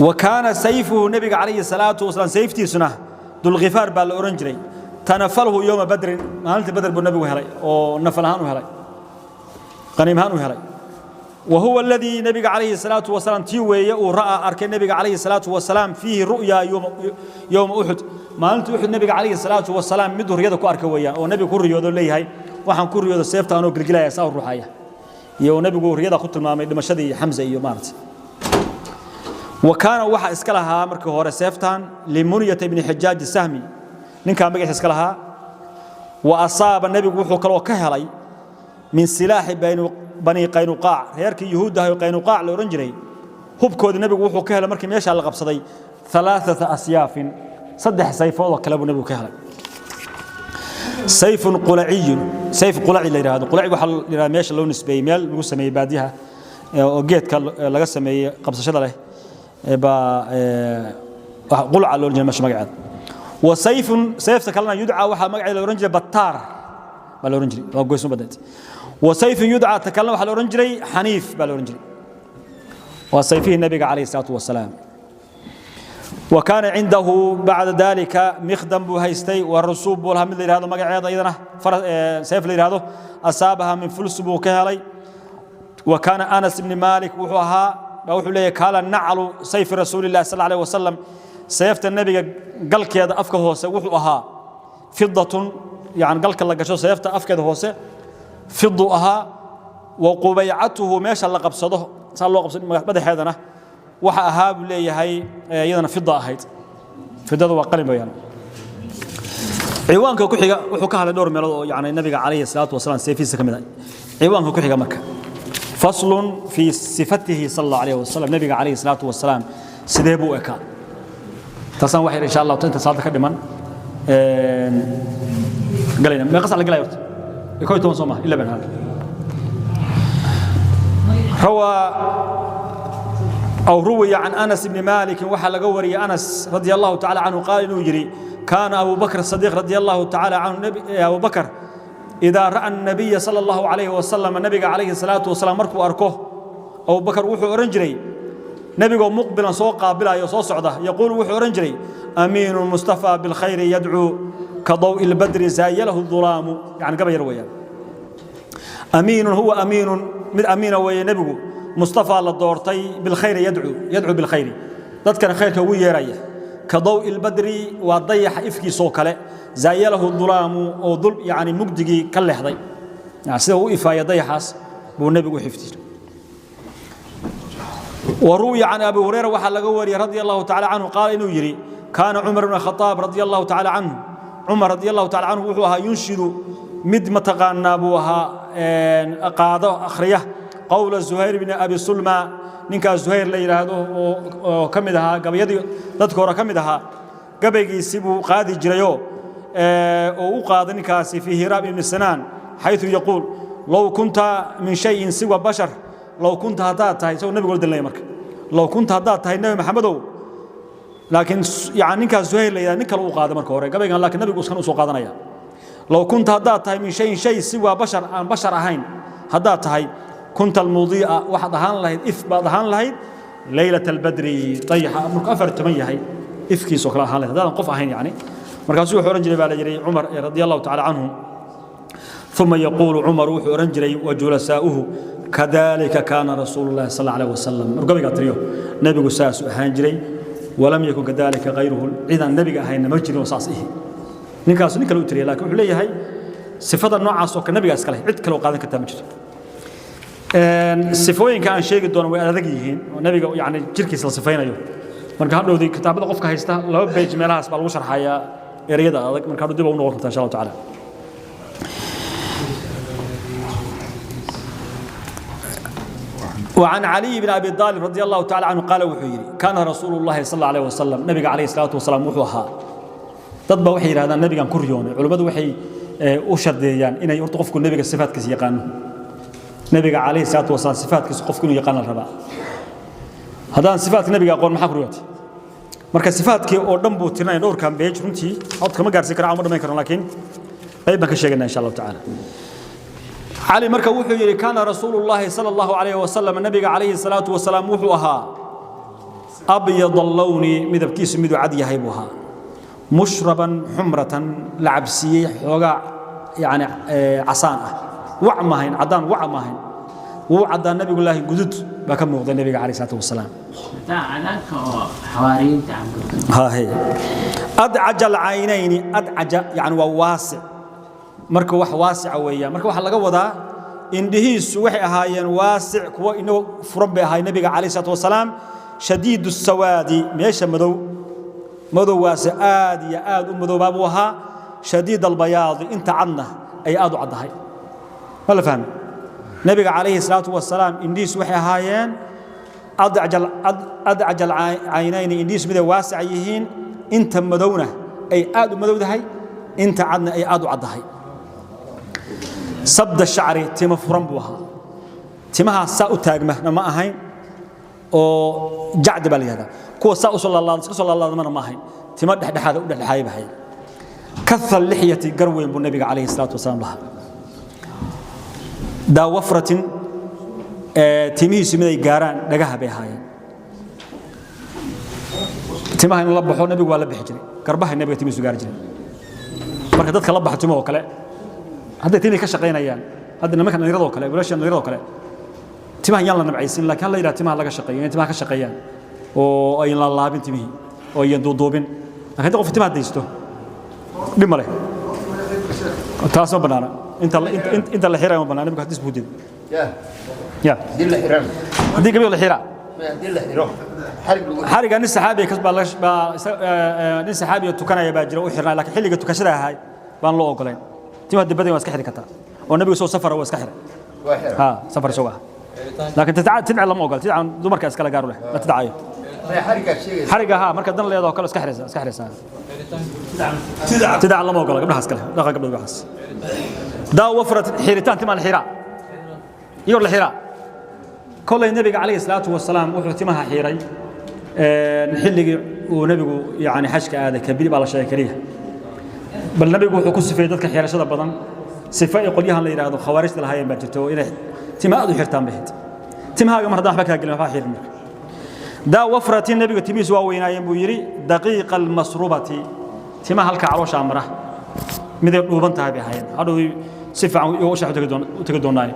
Wa kaana sayfuhu, nabiga calayhi salaatu wasalaam sayftiisuna dulkhifaar baa la odhan jiray. Tanafalhu yowma badrin, maalintii Badr buu nabigu helay oo nafal ahaan u helay, qaniim ahaan u helay. وهو الذي نبي عليه الصلاة والسلام تيوي ورأى أركي النبي عليه الصلاة والسلام فيه رؤيا يوم أحد. ما أنت أحد النبي عليه الصلاة والسلام مدو رياضة كو أركي ويا ونبي كو رياضة لي هاي وحن كو رياضة سيفتا أنو قلقلا يساو الروحايا يو نبي كو رياضة خط المامي لمشدي حمزة يو مارت. وكان وحا إسكالها مركي هورا سيفتان لمنية بن حجاج السهمي نكا مقعش إسكالها. وأصاب النبي وحو كلو كهلي من سلاح بين بني قينقاع، reerkii yuhuudda ahaa Qaynuqaac la oran jiray, hubkooda nabigu wuxuu ka helay markii meesha la qabsaday ثلاثة أسياف, saddex sayfood oo kale buu nabigu ka helay. Sayfun qulaciyun, sayf qulaci la yiraahdo. Qulaci waxa la yiraahdaa meesha loo nisbeeyey, meel lagu sameeyey baadiyaha oo geedka laga sameeyey qabsashada leh baa qulca loo jeedaa meesha magaceeda. Wa sayfun, sayfta kalena yudcaa, waxaa magaceeda la oran jiray Battaar baa la oran jiray, waa goysmo badeed. وسيف يدعى تكلم وحا لورن جري حنيف با لورن جري، وسيفه النبي عليه الصلاة والسلام. وكان عنده بعد ذلك مخدم بو هيستي والرسوب بو لها مثل هذا مغعيد ايضا سيف لي هذا اصابها من فلس بو كهلي. وكان انس بن مالك وحوها وحو ليه قال نعل سيف رسول الله صلى الله عليه وسلم، سيفت النبي قلكيدا افكا هوسه وحو اها فضة، يعني قلك لا غشو سيفta afkeeda hoose fidu ahaa. Wa qubaycatuhu, meesha la qabsado saa loo qabsado madaxeedana waxa ahaa buu leeyahay iyadana fida ahayd. Fidadu waa qalin bayaan. Ciwaanka ku xiga wuxuu ka hadlay dhowr meelood oo yani nabiga calayhi salaatu wasalaam seefiisa ka mid ah. Ciwaanka ku xiga marka faslun fi sifatihi sal allahu alayhi wasalam, nabiga calayhi salaatu wasalaam sidee buu ekaa? Taasaan wax yar insha Allah inta saada ka dhiman galayna. Meeqa sac la galaya horta? 11 soo maha? 11 hal. روى أو روي عن أنس بن مالك، وحا وري أنس رضي الله تعالى عنه قال إنه يجري كان أبو بكر الصديق رضي الله تعالى عنه، نبي أبو بكر إذا رأى النبي صلى الله عليه وسلم، النبي عليه الصلاة والسلام مركو أركوه أبو بكر وحو أرنجري نبي مقبلا سو قابلا يسو سعده، يقول وحو أرنجري: أمين المصطفى بالخير يدعو كضوء البدر زايله الظلام. يعني قبل يروي أمين هو أمين من أمين وي نبيه مصطفى لدورتي بالخير يدعو، يدعو بالخير dadkana khayrka ugu yeeraya، كضوء البدر waa dayaxa ifkiisoo kale، زايله الظلام oo dul yani mugdigii ka leexday, yani sida uu ifaaya dayaxaas buu nebigu u xifdiyey. وروي عن أبي هريرة وحا لغا وري رضي الله تعالى عنه قال إنه يري كان عمر بن الخطاب رضي الله تعالى عنه، عمر رضي الله تعالى عنه wuxuu ahaa ينشد mid mataqaanaa buu ahaa qaado akhriya قول زهير بن أبي سلمى, ninkaas Zuhayr la yidhaahdo oo ka mid ahaa gabayadii dadka hore ka mid ahaa, gabaygiisii buu qaadi jirayoo oo u qaaday ninkaasi في هراب ibni Sinaan حيث يقول: لو كنت من شيء سوى بشر، لو كنت haddaad tahay, isagoo nabigu la dilinaya marka, لو كنت haddaad tahay Nebi Maxamedow. Laakiin yani ninkaas Zuhayr la yidhahdo nin kale u qaaday marka hore gabaygan, laakiin nabigu iskan u soo qaadanaya. لو كنت haddaad tahay من شيء shay سوى بشر aan bashar ahayn haddaad tahay، كنت المضيء waxaad ahaan lahayd if baad ahaan lahayd ليلة البدر, dayaxa markuu 14 yahay ifkiisoo kale ahaan lahayd haddaadan qof ahayn. Yani markaasuu wuxuu ohan jiray baa la yidhi Cumar رضي الله تعالى عنه: ثم يقول عمر, wuxuu ohan jiray, وجلساؤه: كذلك كان رسول الله صلى الله عليه وسلم. Markuu gabaygaa tiriyo nebigu saasuu ahaan jiray. ولم يكن كذلك غيره, cidaan nebiga ahayna ma jirin oo saas ihi. Ninkaasu nin kale u tiriyay, laakiin wuxuu leeyahay sifada noocaas oo kale nabiga iska leh, cid kale oo qaadan kartaa ma jirto. Sifooyinka aan sheegi doono way adag yihiin oo nabiga yani jirkiisa la sifaynayo. Marka hadhowdii kitaabada qofka haysta laba page meelahaas baa lagu sharxayaa ereyada adag. Marka hadhow dib u noqon kartaa insha Allahu tacaala. وعن علي بن أبي طالب رضي الله تعالى عنه قال وحيري كان رسول الله صلى الله عليه وسلم، نبي عليه الصلاة والسلام وحوها. Dad baa waxay yidhahdaan nabigan ku riyoonay. Culimmadu waxay u shardeeyaan inay horta qofku nebiga sifaatkiisa yaqaano. Nebiga calayhi salaatu wasalaam sifaatkiisa qofku inuu yaqaan la rabaa. Haddaan sifaatka nebiga aqoon, maxaa ku riyootay? Marka sifaatkii oo dhan buu tirinaya dhowrkan page. Runtii codka ma gaarsiin kara, ma dhamayn karno, laakiin qayb baan ka sheegaynaa insha Allahu tacaala. Cali marka wuxuu yidhi: كان رسول الله صلى الله عليه وسلم, nabiga calayhi salaatu wasalaam wuxuu ahaa Abyad allawni, midabkiisu miduu cad yahay buu ahaa. Mushraban xumratan, la cabsiiyey xoogaa yani casaan ah. Wac maahayn caddaan, wac maahayn, wuu caddaa nabigu, laakiin gudud baa ka muuqday nabiga calayh salaatu wasalaam. Cadaanka oo xawaariyiinta camal. Haye, adcaja alcaynayni. Adcaja yani waa waasic. Marka wax waasica weeyaan. Marka waxaa laga wadaa indhihiisu waxay ahaayeen waasic, kuwa inagoo furan bay ahaay nabiga calayh salaatu wasalaam. Shadiidu sawaadi, meesha madow madowgaasi aad iyo aad u madoobaa buu ahaa. Shadiid albayaadi, inta cadna ay aad u caddahay. Ma la fahmi? Nabiga calayhi salaatu wasalaam indhihiisu waxay ahaayeen adcaj alcaynayni, indhihiisu miday waasica yihiin, inta madowna ay aad u madowdahay, inta cadna ay aad u caddahay. Sabda shacri, timo furan buu ahaa. Timahaa saa u taagmana ma ahayn oo jacdi baa la yihahdaa kuwa saa usoo laalaada, iska soo laalaadmana ma ahayn. Timo dhexdhexaada u dhexdhexaaya bahay. Kaha lixyati, gar weyn buu nabiga calayhi salaatu wasalaam lahaa. Daa wafratin, timihiisu miday gaaraan dhagaha bay ahaayeen. Timaha in la baxo nabigu waa la bixi jiray, garbaha nabiga timihiisu gaari jiray. Marka dadka la baxo timahoo kale hadday timihii ka shaqaynayaan, hadda nimanka dhallinyaradoo kale, wiilasha dhallinyaradoo kale, timaha yaan la nabcaysin, laakiin hal la yidhaha timaha laga shaqeeyo, inay timaha ka shaqeeyaan oo ayn laalaabin timihii oo ayan duuduubin. Laakiin haddii qof timaha daysto dhib ma leh, taas ma bannaana. Inta la xirayo ma bannaana. Nabigu xadiis buu diiday. Ya haddii gabi la xiraa, xariga nin saxaabiya kas baa baa nin saxaabiya tukanaya baa jira u xirnaa, laakiin xilliga tukashada ahay baan loo ogolayn. Timaha dibadda waa iska xiri kartaa oo nabigu soo safara waa iska xiray, ha safar isagoo ah. Laakiin tidca lama ogola. Tidca dumarka iskala gaar u leh, la tidcayo xariga. Ha, marka dan leedoo kale iska xiraysa, iska xiraysaa. Tidca lama ogola, gabdhahaas kale dhaqan gabdhood waxaas. Daa wafrat, xiritaan timaa la xiraa, iyagoo la xiraa. Kolay nabiga calayhi salaatu wasalaam wuxuu timaha xiray xilligii uu nabigu yani xajka aaday kabili baa la sheegay keliya. Bal nabigu wuxuu ku sifeeyey dadka xirashada badan sifa ay qolyahan la yidhaahdo khawaarijta lahaayeen baa jirta, oo inay tima aad u xirtaan bay ahayd. Timahaaga mar haddaan waxba kaa gelin, waxba xirin. Marka daa wafratin, nabiga timihiisu waa weynaayeen buu yidhi. Daqiiqa almasrubati, timaha halka calooshaa mara miday dhuuban tahay bay ahaayeen. Hadhow si fiican u shax u tegi doonaaye.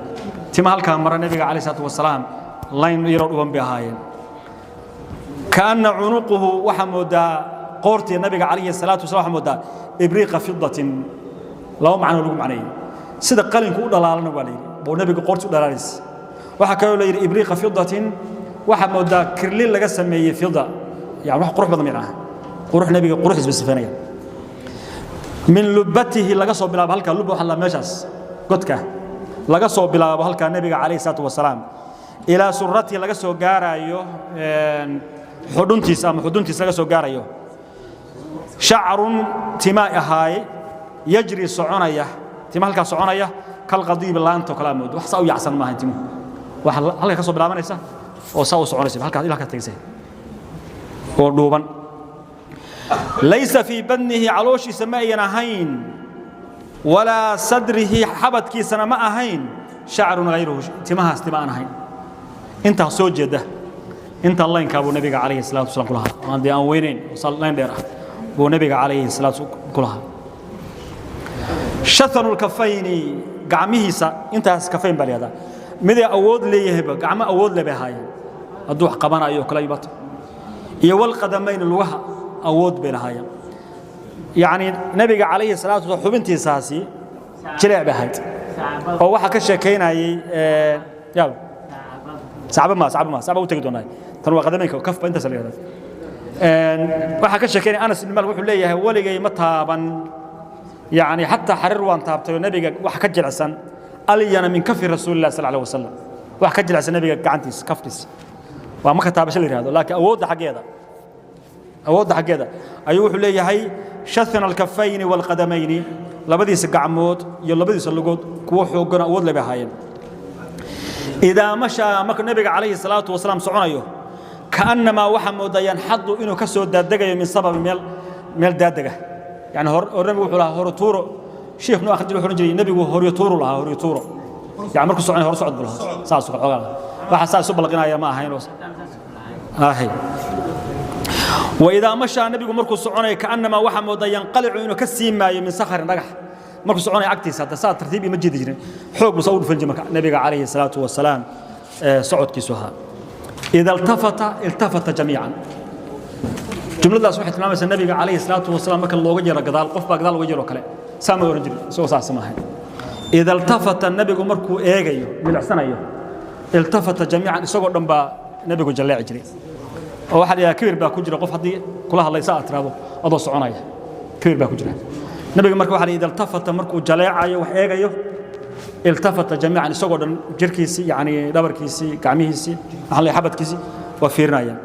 Timaha halkaa mara nabiga calayhi salaatu wasalaam layn yaroo dhuuban bay ahaayeen. Kaanna cunuquhu, waxaa moodaa qoortii nabiga calayhi salaatu wasalam, waxaa moodaa ibriiqa fidatin. Laba macno lagu macneeyey: sida qalinku u dhalaalana waa la yidhi buu nabiga qoortii u dhalaalaysa. Waxaa kaloo la yidhi ibriiqa fidatin, waxaa moodaa kirli laga sameeyey fida, yani wax qurux badan ah, qurux nabiga quruxdiis bay sifaynayaan. Min lubatihi laga soo bilaabo halkaa, luba waxa la meeshaas godka laga soo bilaabo halkaa nabiga calayhi salaatu wasalaam ilaa suratihi laga soo gaarayo, xudhuntiisa ama xuduntiisa laga soo gaarayo, shacrun timaa ahaaye yajri soconaya, tima halkaa soconaya kalqadiibi, laanta oo kale aa moodo. Wax saa u yacsan maaha timuhu, waxa halka ka soo bilaabanaysa oo saa u soconaysa halkaas ilaa halkaa tegaysa oo dhuuban. Laysa fii badnihi, calooshiisa ma ayan ahayn, walaa sadrihi, xabadkiisana ma ahayn, shacrun hayruhu, timahaas tima aan ahayn. Intaa soo jeeda, inta laynkaa buu nabiga calayhi salaatu wasalaam ku lahaa, aan dee aan weynayn, layn dheer ah buu nabiga calayhi salaatu ku lahaa. Shathanu lkafayni, gacmihiisa intaas kafayn baa la yihahdaa, miday awood leeyahayba, gacmo awood le bay ahaayeen hadduu wax qabanayo oo kale ibato, iyo walqadamayni, lugaha awood bay lahaayeen. Yacni nabiga calayhi salaatu wasalaam xubintiisaasi jileec bay ahayd oo waxaa ka sheekaynayay ya sacba ma, sacba ma, sacba u tegi doonaa. Tan waa qadameynka, kafba intaas la yihahdaa. Waxaa ka sheekaynaya Anas ibn Malik, wuxuu leeyahay weligay ma taaban, yani xataa xariir waan taabtay oo nabiga wax ka jilicsan, alyana min kafi rasuuli lah sal alيه wasalam, wax ka jilicsan nabiga gacantiisa, kaftiisa waa marka taabasho la yihahdo. Laakiin awoodda xaggeeda, awoodda xaggeeda ayuu wuxuu leeyahay shathna alkafayni waalqadamayni, labadiisa gacmood iyo labadiisa lugood kuwo xooggan awood le bay ahaayeen. Idaa mashaa, markuu nabiga calayhi salaatu wasalaam soconayo, kaannamaa waxaa moodaa yanxadu, inuu ka soo daadegayo, min sababi, meel daadega. Yani hor nabigu wuxuu lahaa horotuuro. Sheekh noo akhrin jiray wuxuu oran jiray nabigu horyotuuru lahaa, horyotuuro, yani markuu soconayo hor socod buu lahaa, saas xoogaa lahaa. Waxa saas isu balqinaya ma ahayn oo ahay. Waidaa mashaa nebigu markuu soconayo kaannamaa waxaa moodaa yanqalicu inuu ka sii maayo min sakharin dhagax markuu soconayo agtiisa hadda saa tartiib ima jiidi jirin xoog buu saa u dhufan jiray marka nebiga calayhi salaatu wasalaam socodkiisu ahaa. Ida iltafata iltafata jamiican. Jumladaas waxay tilmaamaysaa nabiga calayhi salaatu wasalaam marka looga yeero gadaal qof baa gadaal looga yeero kale saa ma oran jirin isagoo saas ma ahayn. Ida iltafata nabigu markuu eegayo milicsanayo iltafata jamiican isagoo dhan baa nabigu jalleeci jiray. Oo waxaa la yidhaha kibir baa ku jira qof haddii kula hadlaysa aad tiraahdo adoo soconaya kibir baa ku jira. Nabiga marka waxaa la yidhi ida iltafata markuu jaleecayo wax eegayo iltafata jamiican isagoo dhan jirkiisii yacni dhabarkiisii gacmihiisii waxaan leeyahay xabadkiisii waa fiirinayaan.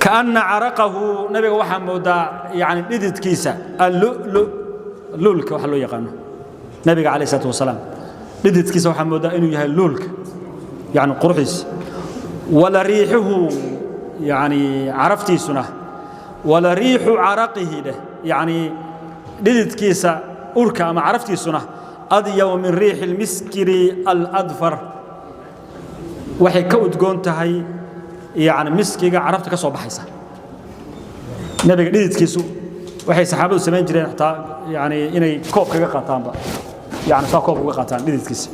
Kaanna caraqahu nabiga waxaa moodaa yani dhididkiisa allulu luulka waxa loo yaqaano nabiga calayh salaatu wasalaam dhididkiisa waxaa moodaa inuu yahay luulka yani quruxdiisa. Wala riixuhu yani caraftiisuna wala riixu caraqihi dheh yani dhididkiisa urka ama caraftiisuna adyabu min riixi lmiskiri aladfar waxay ka udgoon tahay yani miskiga carabta ka soo baxaysa. Nabiga dhididkiisu waxay saxaabadu samayn jireen xataa yani inay koob kaga qaataanba yani saa koob uga qaataan dhididkiisa.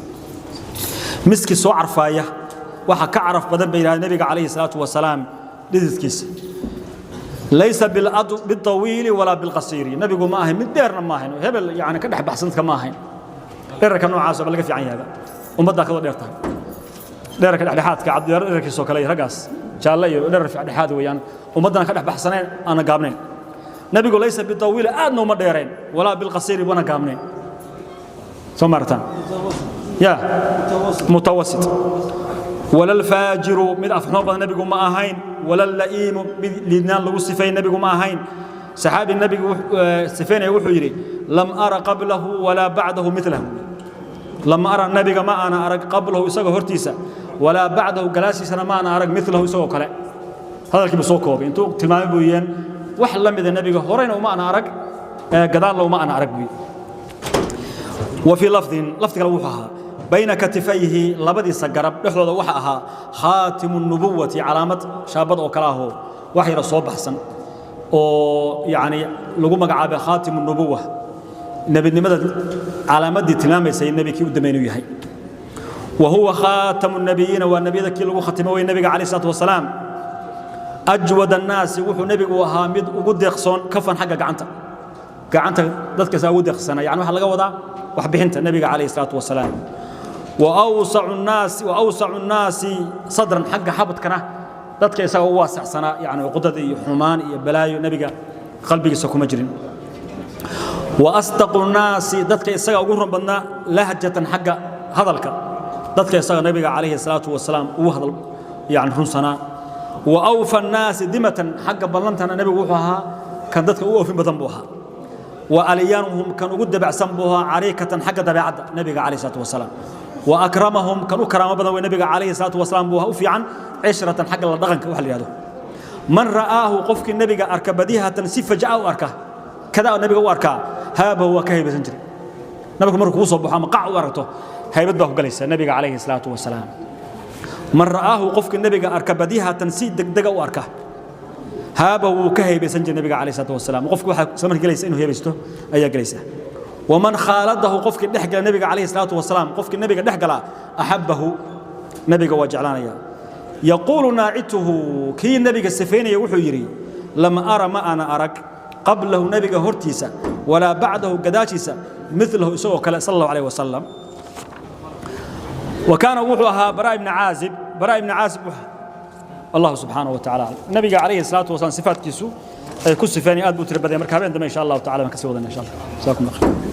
Miski soo carfaaya waxa ka caraf badan bay yidhahdeen nabiga calayhi salaatu wasalaam dhididkiisa. Laysa biawiili walaa bilqasiiri nabigu ma ahayn mid dheerna ma ahayn hebel yani ka dhex baxsan dadka ma ahayn. Dherarka noocaas ba laga fiican yahayba ummaddaa kadoo dheer tahay. Dherarka dhexdhexaadka cabdiyaaro dherarkiisoo kale iyo raggaas jaalle iyo dherar dhexaad weeyaan ummaddana ka dhex baxsanayn aana gaabnayn. Nabigu laysa bitawiili aadna uma dheerayn walaa bilqasiiri wana gaabnayn. Soo maartaan ya mutawasit. Wala alfaajiru mid afxumo badan nabigu ma ahayn wala la'iimu mid liidnaan lagu sifay nabigu ma ahayn. Saxaabi nabigu sifaynaya wuxuu yidhi lam ara qablahu walaa bacdahu milahu. Lam ara nabiga ma aana arag qablahu isagoo hortiisa walaa bacdahu galaashiisana ma aana arag milahu isagoo kale. Hadalkiibu soo koobay intuu tilmaamay buu yeen wax la mida nabiga horeyna uma aana arag gadaalna uma aana arag buu. Wa fii lafdin lafdi kale wuxuu ahaa bayna katifayhi labadiisa garab dhexdooda waxa ahaa khaatimu nubuwati calaamad shaabad oo kale ahoo wax yara soo baxsan oo yacni lagu magacaabay khaatimu nubuwa nebinimada calaamaddii tilmaamaysay nebi kii u dambeyn inuu yahay. Wa huwa khaatamu nabiyiina waa nebiyada kii lagu khatimo wey nebiga calayh salaatu wasalaam. Ajwad annaasi wuxuu nebigu ahaa mid ugu deeqsoon kafan xagga gacanta gacanta dadkaasa ugu deeqsana yani waxaa laga wadaa waxbixinta nebiga calayhi salaatu wasalaam. Wa awsacu nnaasi wa awsacu nnaasi sadran xagga xabadkana dadka isaga u waasacsanaa yani cuqdada iyo xumaan iyo balaayo nebiga qalbigiisa kuma jirin. Wa asdaqu nnaasi dadka isaga ugu run badnaa lahjatan xagga hadalka dadka isaga nebiga calayhi salaatu wasalaam ugu hadal yani runsanaa. Wa awfa nnaasi dimatan xagga ballantana nebigu wuxuu ahaa kan dadka u oofin badan buu ahaa. Wa alyanuhum kan ugu dabacsan buu ahaa cariikatan xagga dabeecadda nebiga calayhi salaatu wasalaam. Wa akramahum kan u karaamo badan wey nebiga calayhi salaatu wasalaam buu ahaa u fiican cishratan xagga la dhaqanka waxa la yidhahdo. Man ra'aahu qofkii nebiga arka badihatan si faja'a u arka kada nebiga u arkaa haabahu waa ka haybaysan jiray. Nabigu markuu kugu soo baxo ama qac u aragto haybad baa ku galaysa nebiga calayhi salaatu wasalaam. Man ra'aahu qofkii nebiga arka badihatan si degdega u arka haabahu wuu ka haybaysan jiray nebiga calayhi salaatu wasalaam. Qofku waxaa isla markii galaysa inuu haybaysto ayaa galaysa. Waman khaaladahu qofkii dhex gala nebiga calayhi salaatu wasalaam qofkii nebiga dhex gala axabbahu nebiga waa jeclaanaya. Yaquulu naacituhu kii nebiga sifaynaya wuxuu yidhi lam ara ma ana arag qablahu nebiga hortiisa walaa bacdahu gadaashiisa milahu isagoo kale sala allahu alayh wasalam. Wa kaana wuxuu ahaa baraa ibni caazib baraa ibni caazib allahu subxaanahu wa tacaala nabiga calayhi salaatu wasalaam sifaatkiisu ay ku sifeynaya aad buu tiro badanya. Marka habeen dambe insha allahu tacala baan kasii wadana insha allah. Jazakum allah khayr.